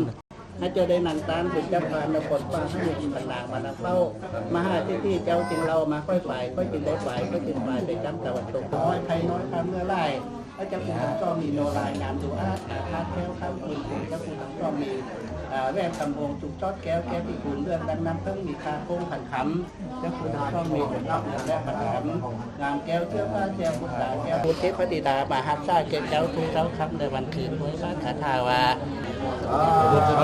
ໃຫ້ເຈົ້າໄດ້ນັ່ງຕານ ເປັນເຈົ້າພານນະຄອນຟ້າ ໃຫ້ມີພະນາງມານຳເຝົ້າ ມະຫາເສດຖີເຈົ້າຈຶ່ງເລົ່າມາ ຂ້ອຍໄປ ຂ້ອຍຈຶ່ງໄດ້ໄປ ຂ້ອຍຈຶ່ງໄປໄປຈ້ຳຕາວັນຕົກ ນ້ອຍໄຂ່ນ້ອຍຄາເມື່ອຫຼາຍ ພະເຈົ້າຄຸນທັງສອງມີໂນລາຍງາມດູອາດ ອາພາດແຄ້ວຄ້ຳຄູນ ພະເຈົ້າຄຸນທັງສອງມີ ອ່າ ແຫວນຄຳວົງສຸກຊອດແກ້ວ ແກ້ວພິກຸນເຫຼືອງດັ່ງນ້ຳເຜິ້ງ ມີຄ່າໂຄ້ງພັນຄຳ ເຈົ້າຄຸນທັງສອງມີບຸນຮັບເງິນແລະປະທານ ງາມແກ້ວເຊື້ອຟ້າແຊວບຸດຕາແກ້ວ ບຸດເທບພະທິດາມາຮັກສາແກ່ເຈົ້າທຸກເຊົ້າຄ່ຳ ແລະ ວັນຄືນ ດ້ວຍບາດຄາຖາວ່າ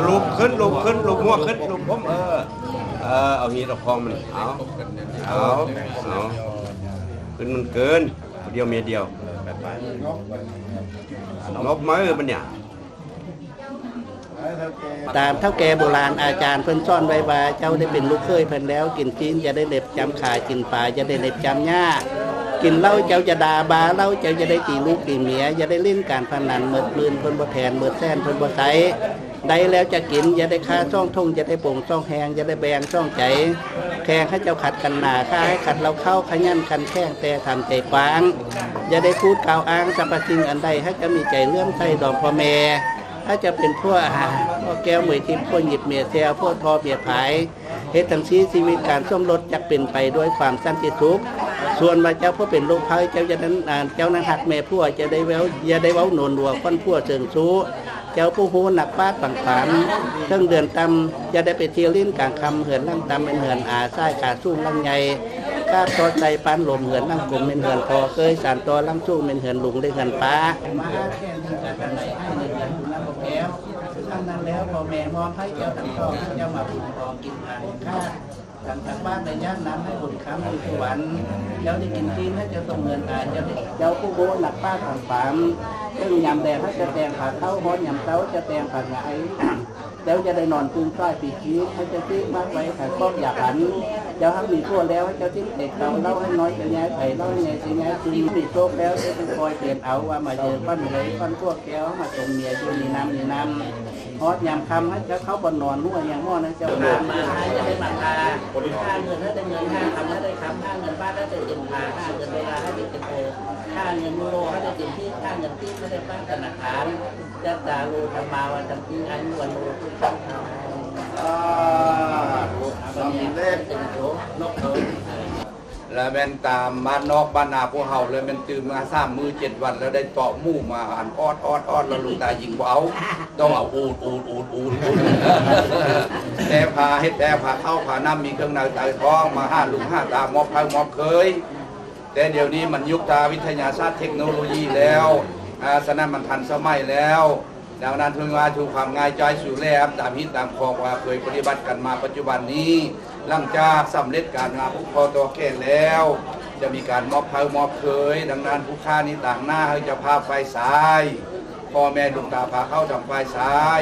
ລຸກຂຶ້ນ ລຸກຂຶ້ນ ລຸກຫົວຂຶ້ນ ລຸກຜົມ ເອີ ເອີ ເອົາຮີດເອົາຄອງມັນ ເອົາ ເອົາ ເອົາ ຂຶ້ນມັນເກີນ ຜູ້ດຽວເມຍດຽວ ນົບມາເອີ ບັດນີ້ ຕາມເຖົ້າແກ່ໂບລານອາຈານເພິ່ນສອນໄວ້ວ່າ ເຈົ້າໄດ້ເປັນລູກເຂີຍເພິ່ນແລ້ວ ກິນຊີ້ນຢ່າໄດ້ເລັບຈຳຂາ ກິນປາຢ່າໄດ້ເລັບຈຳຫຍ້າ ກິນເຫຼົ້າເຈົ້າຢ່າດ່າບາເຫຼົ້າ ເຈົ້າຢ່າໄດ້ຕີລູກຕີເມຍ ຢ່າໄດ້ຫຼິ້ນການພະນັນ ໝົດໝື່ນເພິ່ນບໍ່ແທນ ໝົດແສນເພິ່ນບໍ່ໃຊ້ ໄດ້ແລ້ວຈະກິນ ຢ່າໄດ້ຄາສອງຖົງ ຢ່າໄດ້ປົງສອງແຮງ ຢ່າໄດ້ແບ່ງສອງໃຈ ແຂ່ງໃຫ້ເຈົ້າຂັດກັນໜາ ຂ້າໃຫ້ຂັດເຫຼົ່າເຂົ້າ ຂະຫຍັນຂັນແຂງ ແຕ່ທຳໃຈກວ້າງ ຢ່າໄດ້ພູດກ່າວອ້າງ ສັບພະສິ່ງອັນໃດ ໃຫ້ເຈົ້າມີໃຈເຫຼື້ອມໃສດອມພໍ່ແມ່ ໃຫ້ເຈົ້າເປັນຜົວ ພໍ່ແກ້ວເໝີຍທິບ ຜົວຫຍິບເມຍແຊວ ຜົວທໍ່ເມຍພາຍ ເຮັດທັງສີ່ຊີວິດການສົມລົດຈັກເປັນໄປດ້ວຍຄວາມສັນຕິສຸກ ສ່ວນວ່າເຈົ້າຜູ້ເປັນລູກໃພ້ ເຈົ້າຢ່ານັ້ນ ອ່າ ເຈົ້ານັ້ນຮັກແມ່ຜົວ ເຈົ້າໄດ້ເວົ້າ ຢ່າໄດ້ເວົ້າໂນນຫົວຂວັນຜົວເຊີງຊູ້ ເຈົ້າຜູ້ຮູ້ນັກປາກຝັງຄວາມ ເຖິງເດືອນຕ່ຳ ຢ່າໄດ້ໄປທ່ຽວຫຼິ້ນກາງຄ່ຳ ເຮືອນຫຼັງຕ່ຳແມ່ນເຮືອນອາ ສາຍກາສູງຫຼັງໃຫຍ່ ກາບຕໍ່ໃຈປານລົມ ເຮືອນນຳກົມແມ່ນເຮືອນພໍ່ເຄີຍ ສານຕໍ່ລຳສູງແມ່ນເຮືອນລຸງ ແລະ ເຮືອນປ້າ. ມາຫາແກ່ນທາງການທັງຫຼາຍ ເຮືອນບຸນນຳບໍ່ແກ້ວ. ດັ່ງນັ້ນແລ້ວ ພໍ່ແມ່ມອບໃຫ້ເຈົ້າທັງສອງ ເຈົ້າມາບຸນຂອງກິນອາຫານຂ້າ ທັງທາງບ້ານໄດ້ຍາກນຳໃຫ້ບຸນຄ້ຳຢູ່ສະຫວັນ. ເຈົ້າໄດ້ກິນຕີນໃຫ້ເຈົ້າຕົງເງິນອາ ເຈົ້າໄດ້ ເຈົ້າຜູ້ໂບ້ນັກປາດທາງປາມ ເຖິງຍາມແລງໃຫ້ເຈົ້າແຕ່ງຜ້າຂາວ ຮອດຍາມເຊົ້າເຈົ້າແຕ່ງຜ້າຫງາຍ. ເຈົ້າຈະໄດ້ນອນຕື່ນສາຍປີກີດ ໃຫ້ເຈົ້າຕີກໝາກໄວ້ ໃຫ້ຄອກຢາກອັນ. ເຈົ້າຫາກມີຜົວແລ້ວ ໃຫ້ເຈົ້າຖິ້ມເຕັກເຕົາເຫຼົ້າໃຫ້ນ້ອຍ ເຈົ້າຍາຍໄປເຫຼົ້າໃຫ້ໃຫຍ່ ເຈົ້າຍາຍຊຶມ. ມີໂຊກແລ້ວ ເຈົ້າຈຶ່ງຄອຍເປັນເອົາ ວ່າມາເຈີປັ້ນເລີຍ ປັ້ນພວກແກ້ວ ມາຕົມເມຍຢູ່ນີ້ນຳນີ້ນຳ. ຮອດຍາມຄ່ຳ ໃຫ້ເຈົ້າເຂົ້າບ່ອນນອນ ຮູ້ຫຍັງໝໍນະ ເຈົ້າພາມາ ໃຫ້ໄດ້ມາທາ ຫາເງິນໃຫ້ໄດ້ເງິນ ຫາຄຳໃຫ້ໄດ້ຄຳ ຫາເງິນບາດໃຫ້ໄດ້ເປັນພາ ຫາເງິນໂດລາໃຫ້ໄດ້ເປັນໂອ ຫາເງິນຢູໂຣໃຫ້ໄດ້ເປັນກີບ ຫາເງິນກີບໃຫ້ໄດ້ຝາກທະນາຄານ. ຈັດຕາໂລທຳມາວັດທັນຕິ ອາຍຸວັນໂນ ສຸຂັງ ພະລັງ. ສາທຸ ນ້ອມເດ. ລະແມ່ນຕາມບ້ານນອກບ້ານນາພວກເຮົາ ລະແມ່ນຕື່ນມາສາມມື້ເຈັດວັນ ລະໄດ້ເຕາະໝູມາອັນອອດໆໆ ລະລູກຕາຍິງບໍ່ເອົາ ຕ້ອງເອົາອູດໆໆໆ ແຕ່ຜ້າ ເຮັດແຕ່ຜ້າເຂົ້າຜ້ານ້ຳ ມີເຄື່ອງໃນໃຕ້ທ້ອງ ມາຫາລູກຫາຕາ ມອບໃຜມອບເຄີຍ. ແຕ່ດຽວນີ້ມັນຍຸກທາງວິທະຍາສາດເທັກໂນໂລຢີແລ້ວ ອາ ສະນັ້ນມັນທັນສະໄໝແລ້ວ. ດັ່ງນັ້ນ ເຖິງວ່າສູ່ຄວາມງ່າຍຈ່າຍສູ່ແຫຼມ ຕາມຮີດຕາມຄອງວ່າເຄີຍປະຕິບັດກັນມາປັດຈຸບັນນີ້ ຫຼັງຈາກສຳເລັດການງານຜູກຂໍ້ຕໍ່ແຂນແລ້ວ ຈະມີການມອບໃຜມອບເຄີຍ. ດັ່ງນັ້ນ ຜູ້ຂ້ານີ້ຕາງໜ້າໃຫ້ເຈົ້າພາບຝ່າຍຊ້າຍ ພໍ່ແມ່ຫຼວງຕາພາເຂົ້າທາງຝ່າຍຊ້າຍ.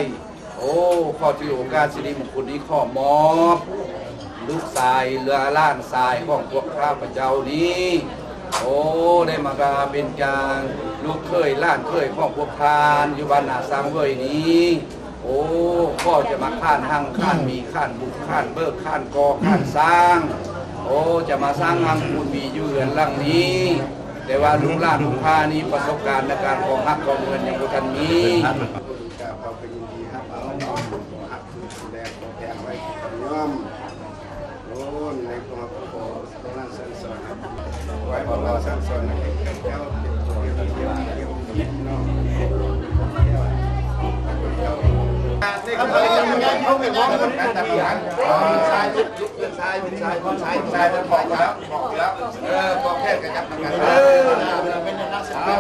ໂອ້ ຂໍຖືໂອກາດສິລິມົງຄຸນນີ້ ຂໍມອບລູກຊາຍ ຫຼື ຫຼານຊາຍຂອງພວກຂ້າພະເຈົ້ານີ້ ໂອ້ ໄດ້ມາກາເປັນການ ລູກເຂີຍຫຼານເຂີຍຂອງພວກທ່ານ ຢູ່ບ້ານນາຊ້າງເວີຍນີ້. ໂອ້ ຂໍຈະມາຂານຮັ່ງ ຂານມີ ຂານບຸກ ຂານເບີກ ຂານກໍ່ ຂານສ້າງ. ໂອ້ ຈະມາສ້າງຮັ່ງພູນມີຢູ່ເຮືອນຫຼັງນີ້. ແຕ່ວ່າລູກຫຼານຜູ້ຂ້ານີ້ ປະສົບການໃນການຄອງຮັກຄອງເຮືອນຍັງບໍ່ທັນມີ. ຂ້າພະເຈົ້າກໍຍິນດີຮັບເອົາ ຮັບຖືດູແລ ຂໍແພງໄວ້ກັນຍອມ. ໂອ້ ໃນພວກເຮົາກໍຂໍກຳລັງສັ່ງສອນ ຂໍໃຫ້ກຳລັງສັ່ງສອນໃຫ້ເຈົ້າເປັນຜູ້ທີ່ເຮັດຜິດເນາະ. ໃນຄຳເວົ້ານີ້ ເຂົາເປັນຫ້ອງຄົນທີ່ ຊາຍ ຊາຍ ຊາຍ ຊາຍ ຊາຍ ຂອງແລ້ວ ເອີ ຂອງແພດກໍຈັບນຳກັນ ເອີ ເປັນນັກສຶກສາ ເອົາ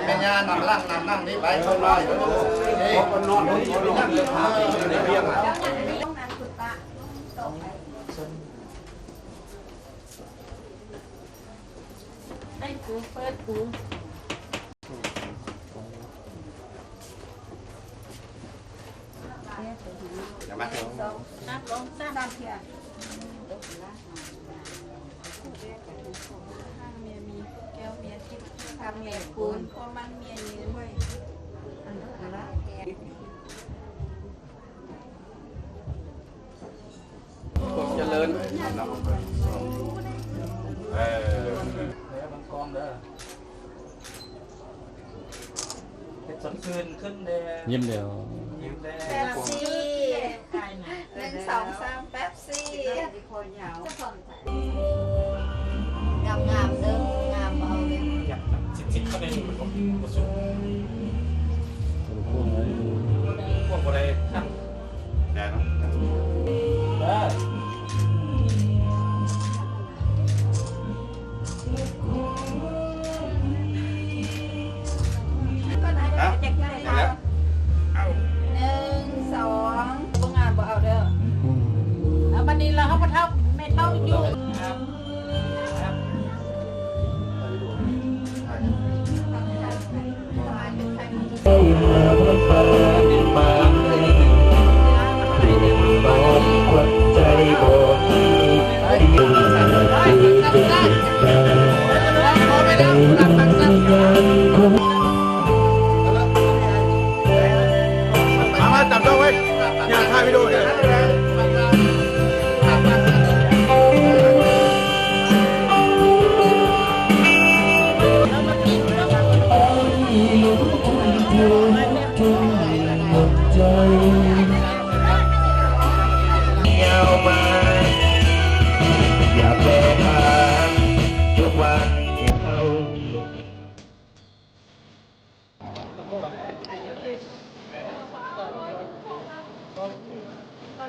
ແມ່ຍ່ານຳຫຼັງ ນຳຫຼັງນີ້ໄປ ເຂົານ້ອຍ ນີ້ ນອນ ນອນ ນອນ ໄດ້ກູເປີດກູ ຢ່າມາ ນັບລົງ ສາມເທື່ອ ເມຍມີແກ້ວ ເມຍທິບ ເມຍຄູນ ພວກມັນເມຍຍືນ. ຄວາມຈະເລີນເນາະ ເອີ ເດີ ເບິ່ງກ້ອງເດີ ເຮັດສົດຊື່ນຂຶ້ນແດ່ ຍິ້ມແດ່ ຍິ້ມແດ່ ແປັບຊີ ໜຶ່ງ ສອງ ສາມ ແປັບຊີ. ງາມໆເດີ ງາມເອົາເລີຍ ສິບ ສິບ ຄະແນນ ມັນບໍ່ ບໍ່ສູງ ພວກບໍ່ໄດ້ທັງ ແດ່ເນາະ ເອີ ຮະ ໜຶ່ງ ສອງ ບໍ່ງາມບໍ່ເອົາເດີ ອືມ ແລ້ວບັດນີ້ລະເຮົາບໍ່ເຖົ້າ ແມ່ເຖົ້າຢູ່. ມາ ມາ ຈັບເຈົ້າໄວ້ ຢ່າຖ່າຍວິດີໂອເດີ. ຕອນ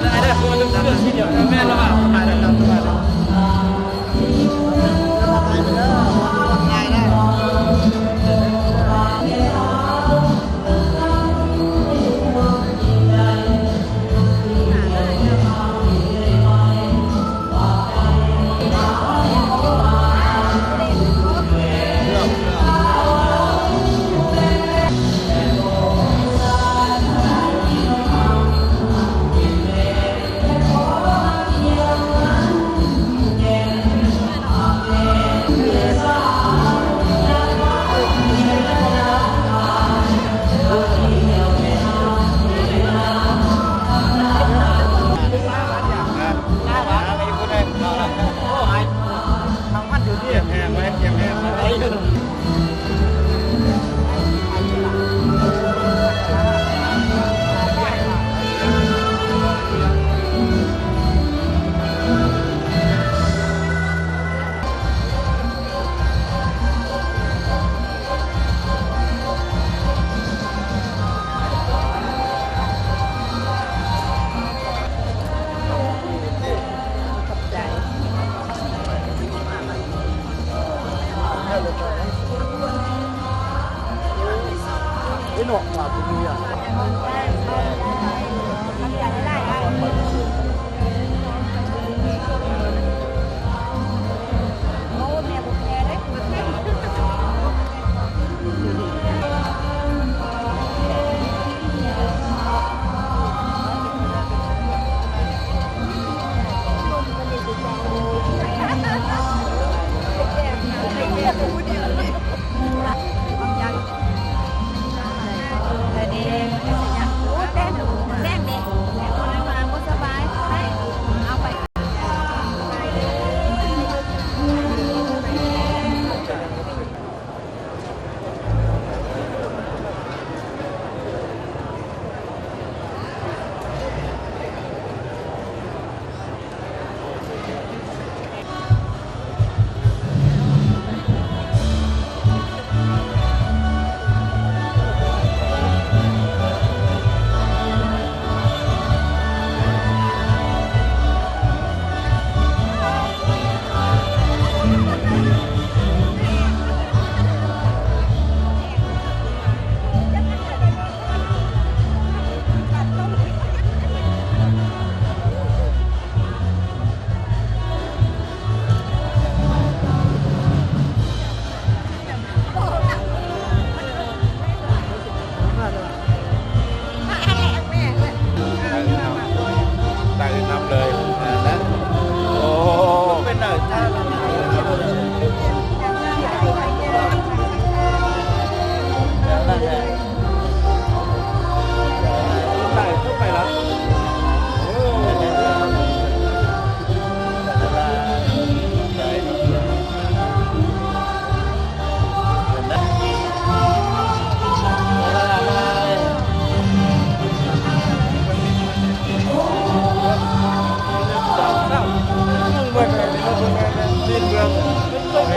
ຂ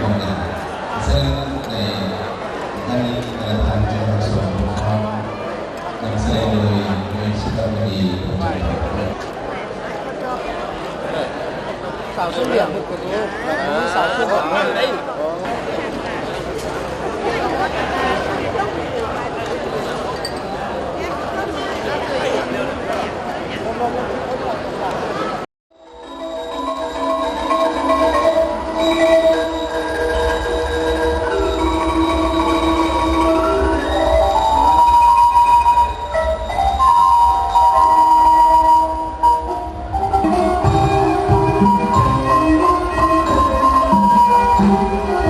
ອງການສະເໜີໃນຄັ້ງນີ້ ແຕ່ລະທ່ານຈະຮັບສ່ວນຮ່ວມນຳສະແດງໂດຍ ໂດຍສະຖາປະນີ ສາວຊຸມຫຼຽງ ສາວຊຸມຫຼຽງ.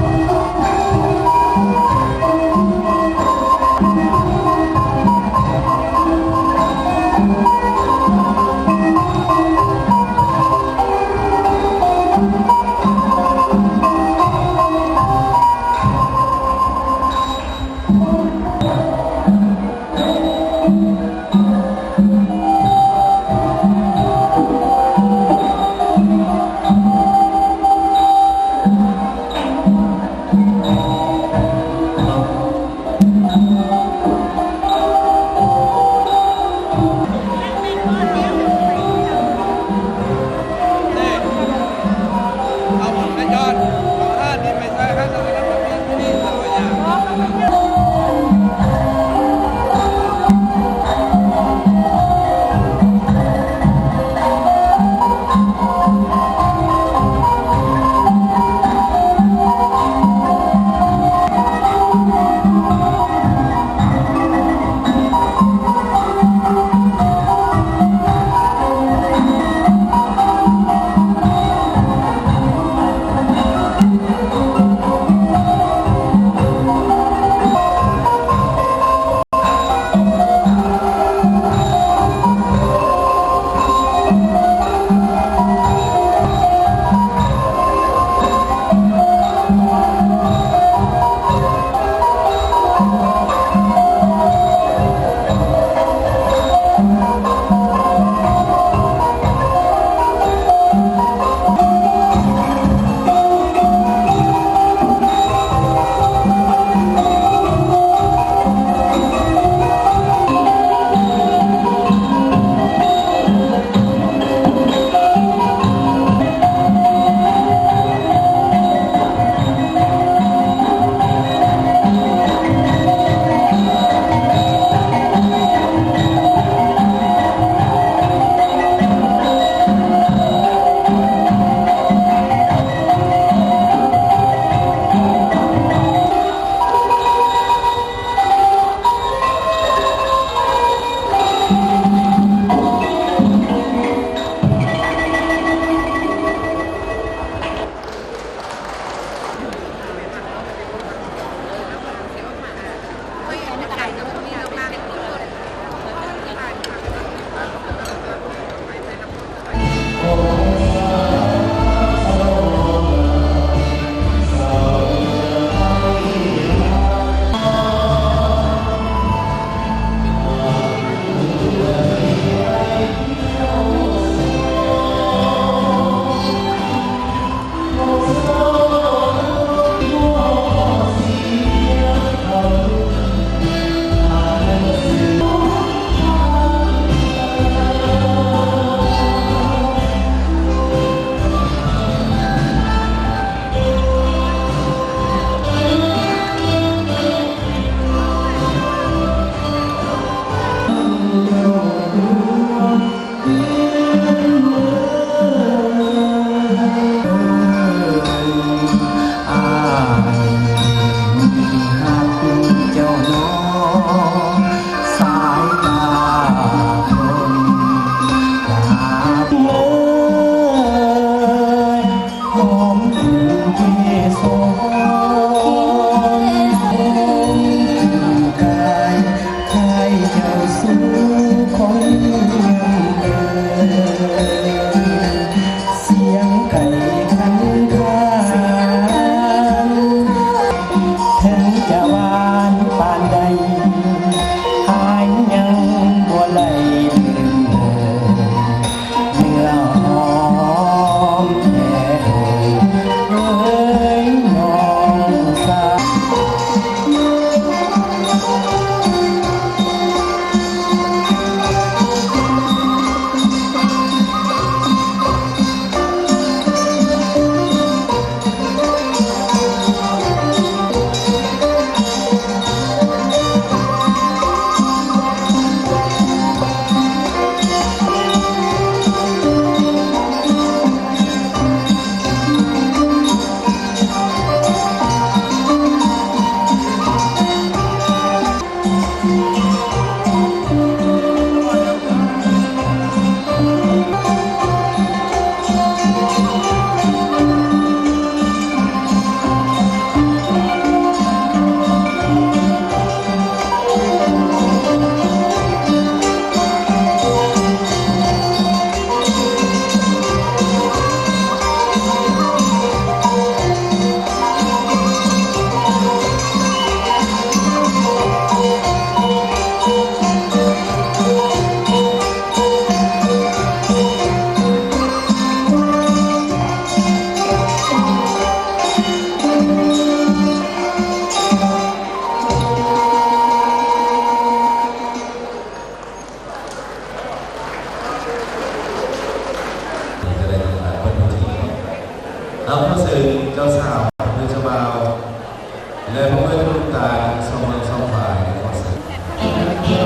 ເອົາ ຂໍເຊີນເຈົ້າສາວ ແລະ ເຈົ້າບ່າວ ແລະ ພ້ອມດ້ວຍທຸກຕາທັງສອງເມືອງສອງຝ່າຍ ຂໍເຊີນ.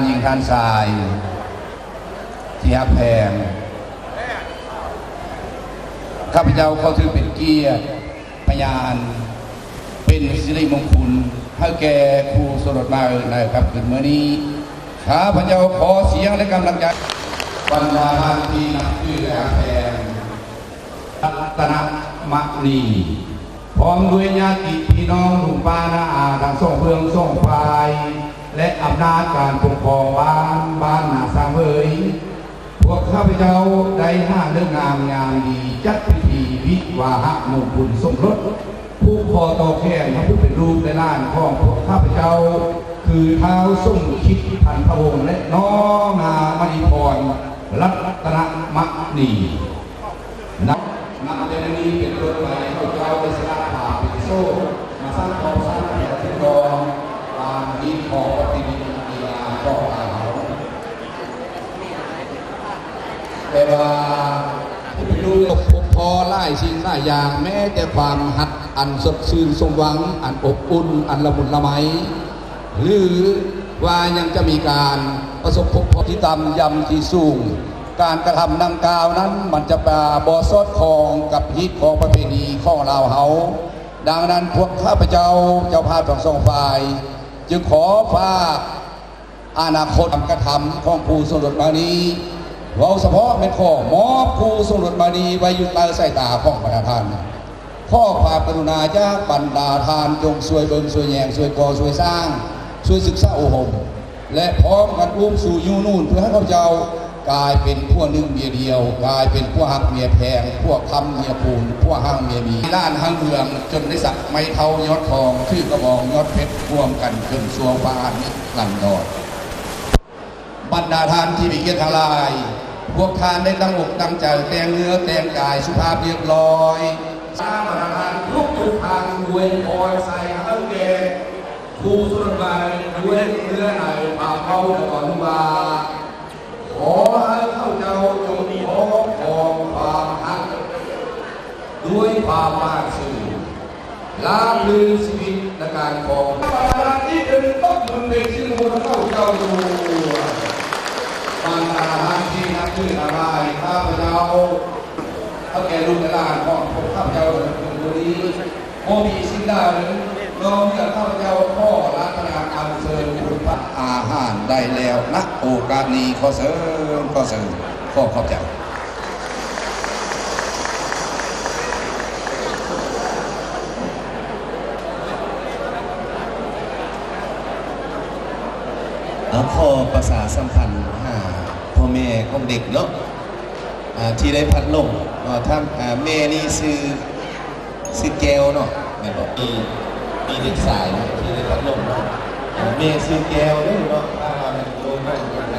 ຍິງທ່ານຊາຍທີ່ຮັກແພງ, ຂ້າພະເຈົ້າຂໍຖືເປັນກຽດ ພະຍານເປັນສິລິມົງຄຸນໃຫ້ແກ່ຄູ່ສົມລົດໃໝ່ໃນຄ່ຳຄືນມື້ນີ້. ຂ້າພະເຈົ້າຂໍສຽງ ແລະ ກຳລັງໃຈ ບັນດາທ່ານທີ່ນັບຖືແລະຮັກແພງ, ລັດຕະນະມະນີ ພ້ອມດ້ວຍຍາດຕິພີ່ນ້ອງລຸງປ້ານ້າອາທັງສອງເບື້ອງສອງຝ່າຍ ແລະ ອຳນາດການປົກຄອງບ້ານ, ບ້ານນາຊ້າງເຫວີຍ. ພວກຂ້າພະເຈົ້າໄດ້ຫາເລີກງາມຍາມດີ ຈັດພິທີວິວາຫະມົງຄຸນສົມລົດ ຜູກຄໍຕໍ່ແຂນພະຜູ້ເປັນລູກແລະຫຼານຂອງພວກຂ້າພະເຈົ້າ ຄືທ້າວສົມຄິດ ພັນທະວົງ ແລະ ນ້ອງນາງມະນີພອນ ລັດຕະນະມະນີ. ນັບ, ນັບແຕ່ມື້ນີ້ເປັນຕົ້ນໄປ ຂ້າພະເຈົ້າໄດ້ສະຫຼະພາເປັນໂສດ ມາສ້າງຄອບສ້າງຄົວຖືກຕ້ອງ ຕາມຮີດຄອງປະເພນີອັນດີງາມຂອງລາວເຮົາ. ແຕ່ວ່າຜູ້ເປັນລູກພົບພໍ້ຫຼາຍສິ່ງຫຼາຍຢ່າງ, ແມ້ແຕ່ຄວາມຮັກອັນສົດຊື່ນສົມຫວັງ, ອັນອົບອຸ່ນ, ອັນລະມຸນລະໄມ, ຫຼືວ່າຍັງຈະມີການປະສົບພົບພໍ້ທີ່ຕ່ຳຢ່ຳທີ່ສູງ. ການກະທຳດັ່ງກ່າວນັ້ນ ມັນຈະບໍ່ສອດຄ່ອງກັບຮີດຄອງປະເພນີຂອງລາວເຮົາ. ດັ່ງນັ້ນ ພວກຂ້າພະເຈົ້າ ເຈົ້າພາບທັງສອງຝ່າຍ ຈຶ່ງຂໍຝາກ ອະນາຄົດການກະທຳຂອງຄູ່ສົມລົດມະນີ, ເວົ້າສະເພາະແມ່ນຂໍມອບຄູ່ສົມລົດມະນີໄວ້ຢູ່ໃຕ້ສາຍຕາຂອງບັນດາທ່ານ. ຂໍຄວາມກະລຸນາຈາກບັນດາທ່ານ ຈົ່ງຊ່ວຍເບິ່ງ, ຊ່ວຍແຍງ, ຊ່ວຍກໍ່, ຊ່ວຍສ້າງ, ຊ່ວຍສຶກສາອົບຮົມ ແລະ ພ້ອມກັນອຸ້ມຊູຍູ້ໜູນ ເພື່ອໃຫ້ຂ້າພະເຈົ້າ ກາຍເປັນຜົວໜຶ່ງເມຍດຽວ, ກາຍເປັນຜົວຮັກເມຍແພງ, ຜົວຄ້ຳເມຍຄູນ, ຜົວຮັ່ງເມຍມີ, ຫຼານຮັ່ງເຮືອງ, ຈົນໄດ້ສັກໄມ້ເຖົ້າຍອດທອງ, ຖືກະບອງຍອດເພັດ, ຮ່ວມກັນເຄິ່ງຊົ່ວຟ້ານິລັນດອນ. ບັນດາທ່ານທີ່ມີກຽດທັງຫຼາຍ, ພວກທ່ານໄດ້ຕັ້ງອົກຕັ້ງໃຈ, ແຕ່ງເນື້ອແຕ່ງກາຍ, ສຸພາບຮຽບຮ້ອຍ. ສາມາດທ່ານທຸກໆທ່ານອວຍພອນໃສ່ໃຫ້ແກ່ຄູ່ສົມລົດໃໝ່ ດ້ວຍເນື້ອໃນຄວາມເວົ້າດອນວ່າ ຂໍໃຫ້ເຂົາເຈົ້າຈົ່ງຄອບຄອງຄວາມຮັກດ້ວຍຄວາມໝານຊື່ນ ລາບລື່ນຊີວິດໃນການຄອງ. ບັນດາທີ່ເປັນຕົບມືເປັນຊິລິມຸງຄວນເຂົາເຈົ້າຢູ່. ບັນດາທ່ານທີ່ນັບຖືທັງຫຼາຍ, ຂ້າພະເຈົ້າ ເຖົ້າແກ່ລູກແລະຫຼານຂອງພວກຂ້າພະເຈົ້າໃນຄືນມື້ນີ້ ບໍ່ມີສິ່ງໃດນອກເໜືອຂ້າພະເຈົ້າຂໍລັດຖະນາອັນເຊີນຄຸນພະອາຫານໄດ້ແລ້ວ ນະໂອກາດນີ້. ຂໍເຊີນ, ຂໍເຊີນ, ຂໍຂອບໃຈ. ເອົາ ຂໍປະຊາສຳພັນຫາພໍ່ແມ່ຂອງເດັກເນາະ. ອ່າ ທີ່ໄດ້ພັດຫຼົງເນາະ ທ່ານ ອ່າ ແມ່ນີ້ຊື່ ຊື່ແກ້ວເນາະ ແມ່ນບໍ່? ມີ ມີເດັກຊາຍເນາະ ທີ່ໄດ້ພັດຫຼົງເນາະ. ອ່າ ແມ່ຊື່ແກ້ວເດີເນາະ ຖ້າວ່າແມ່ນໂຕໄປ. ເ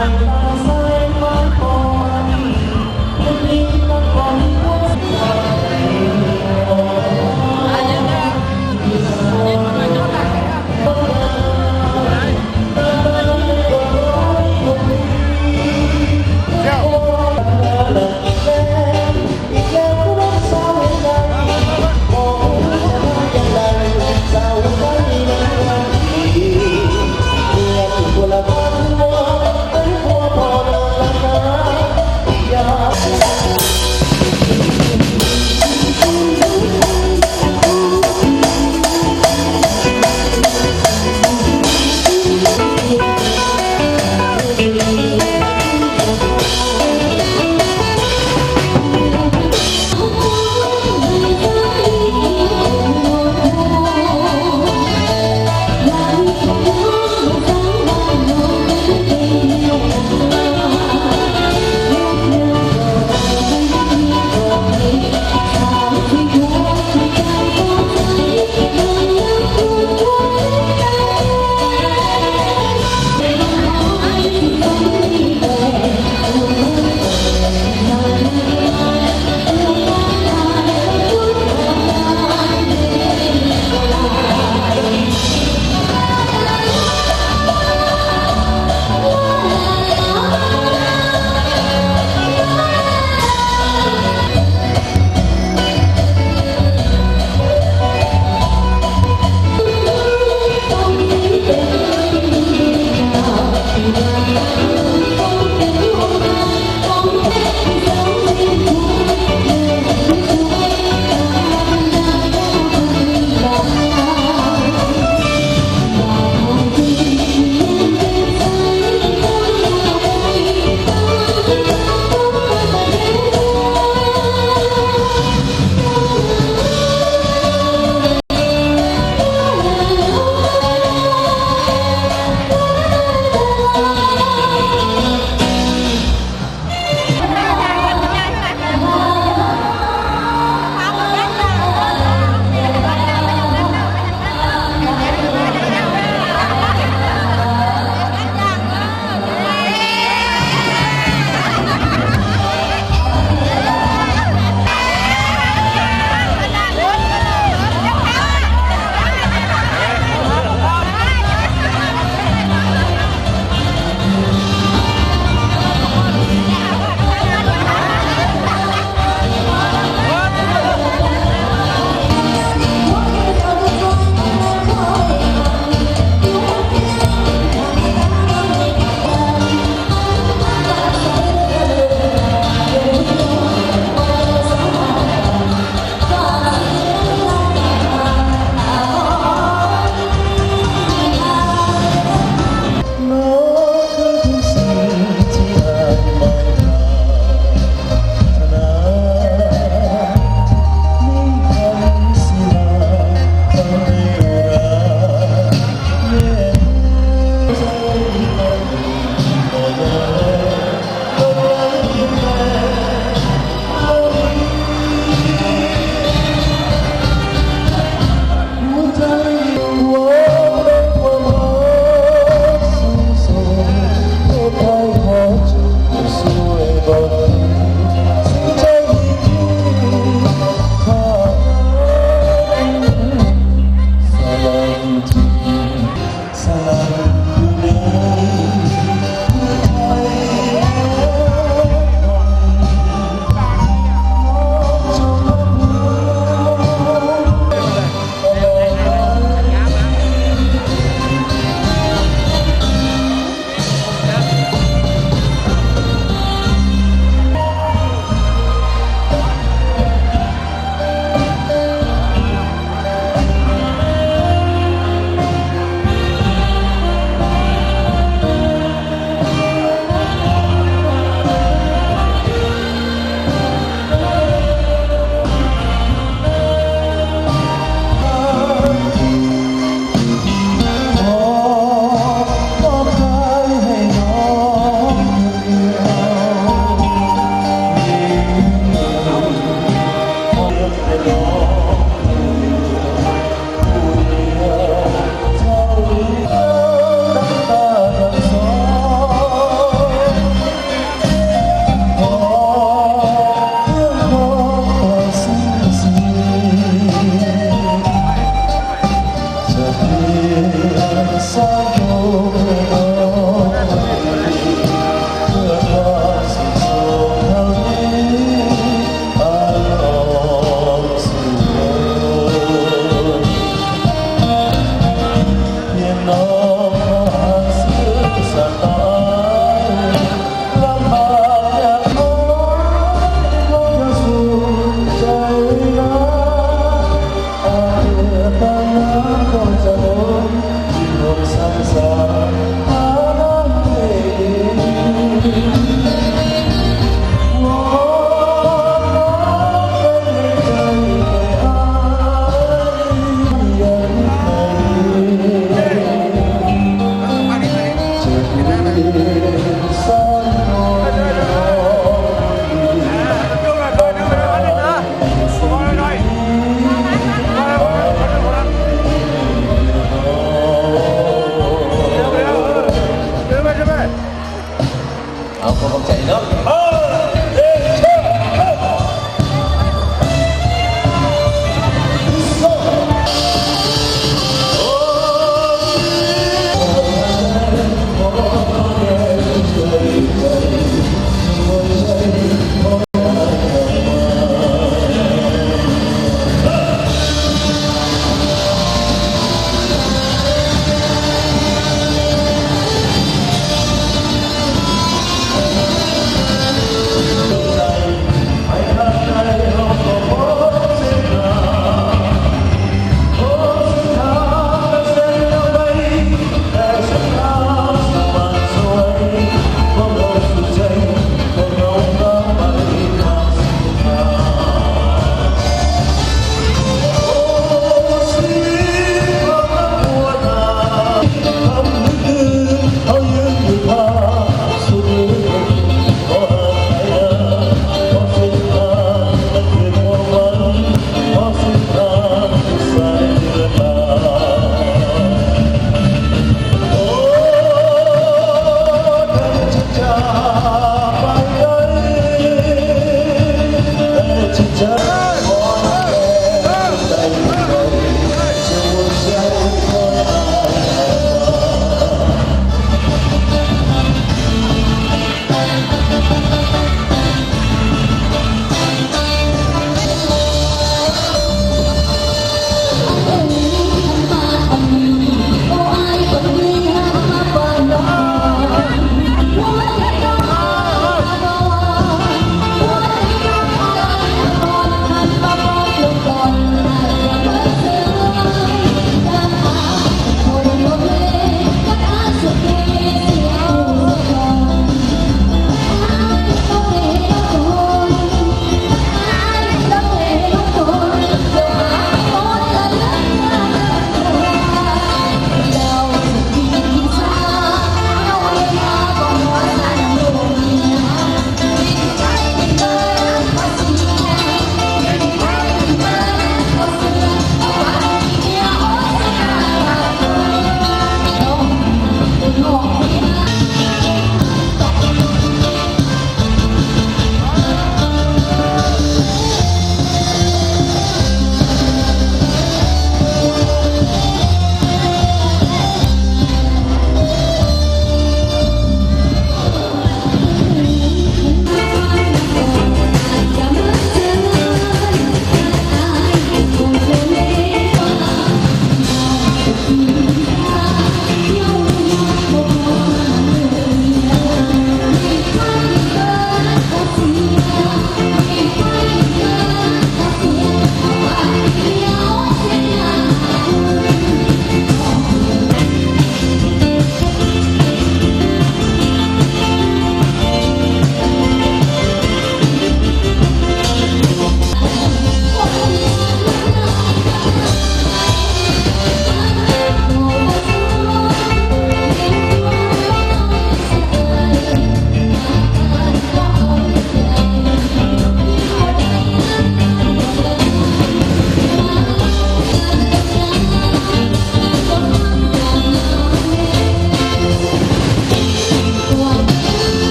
ເ ເອົາ ຂໍຂອບໃຈເນາະ.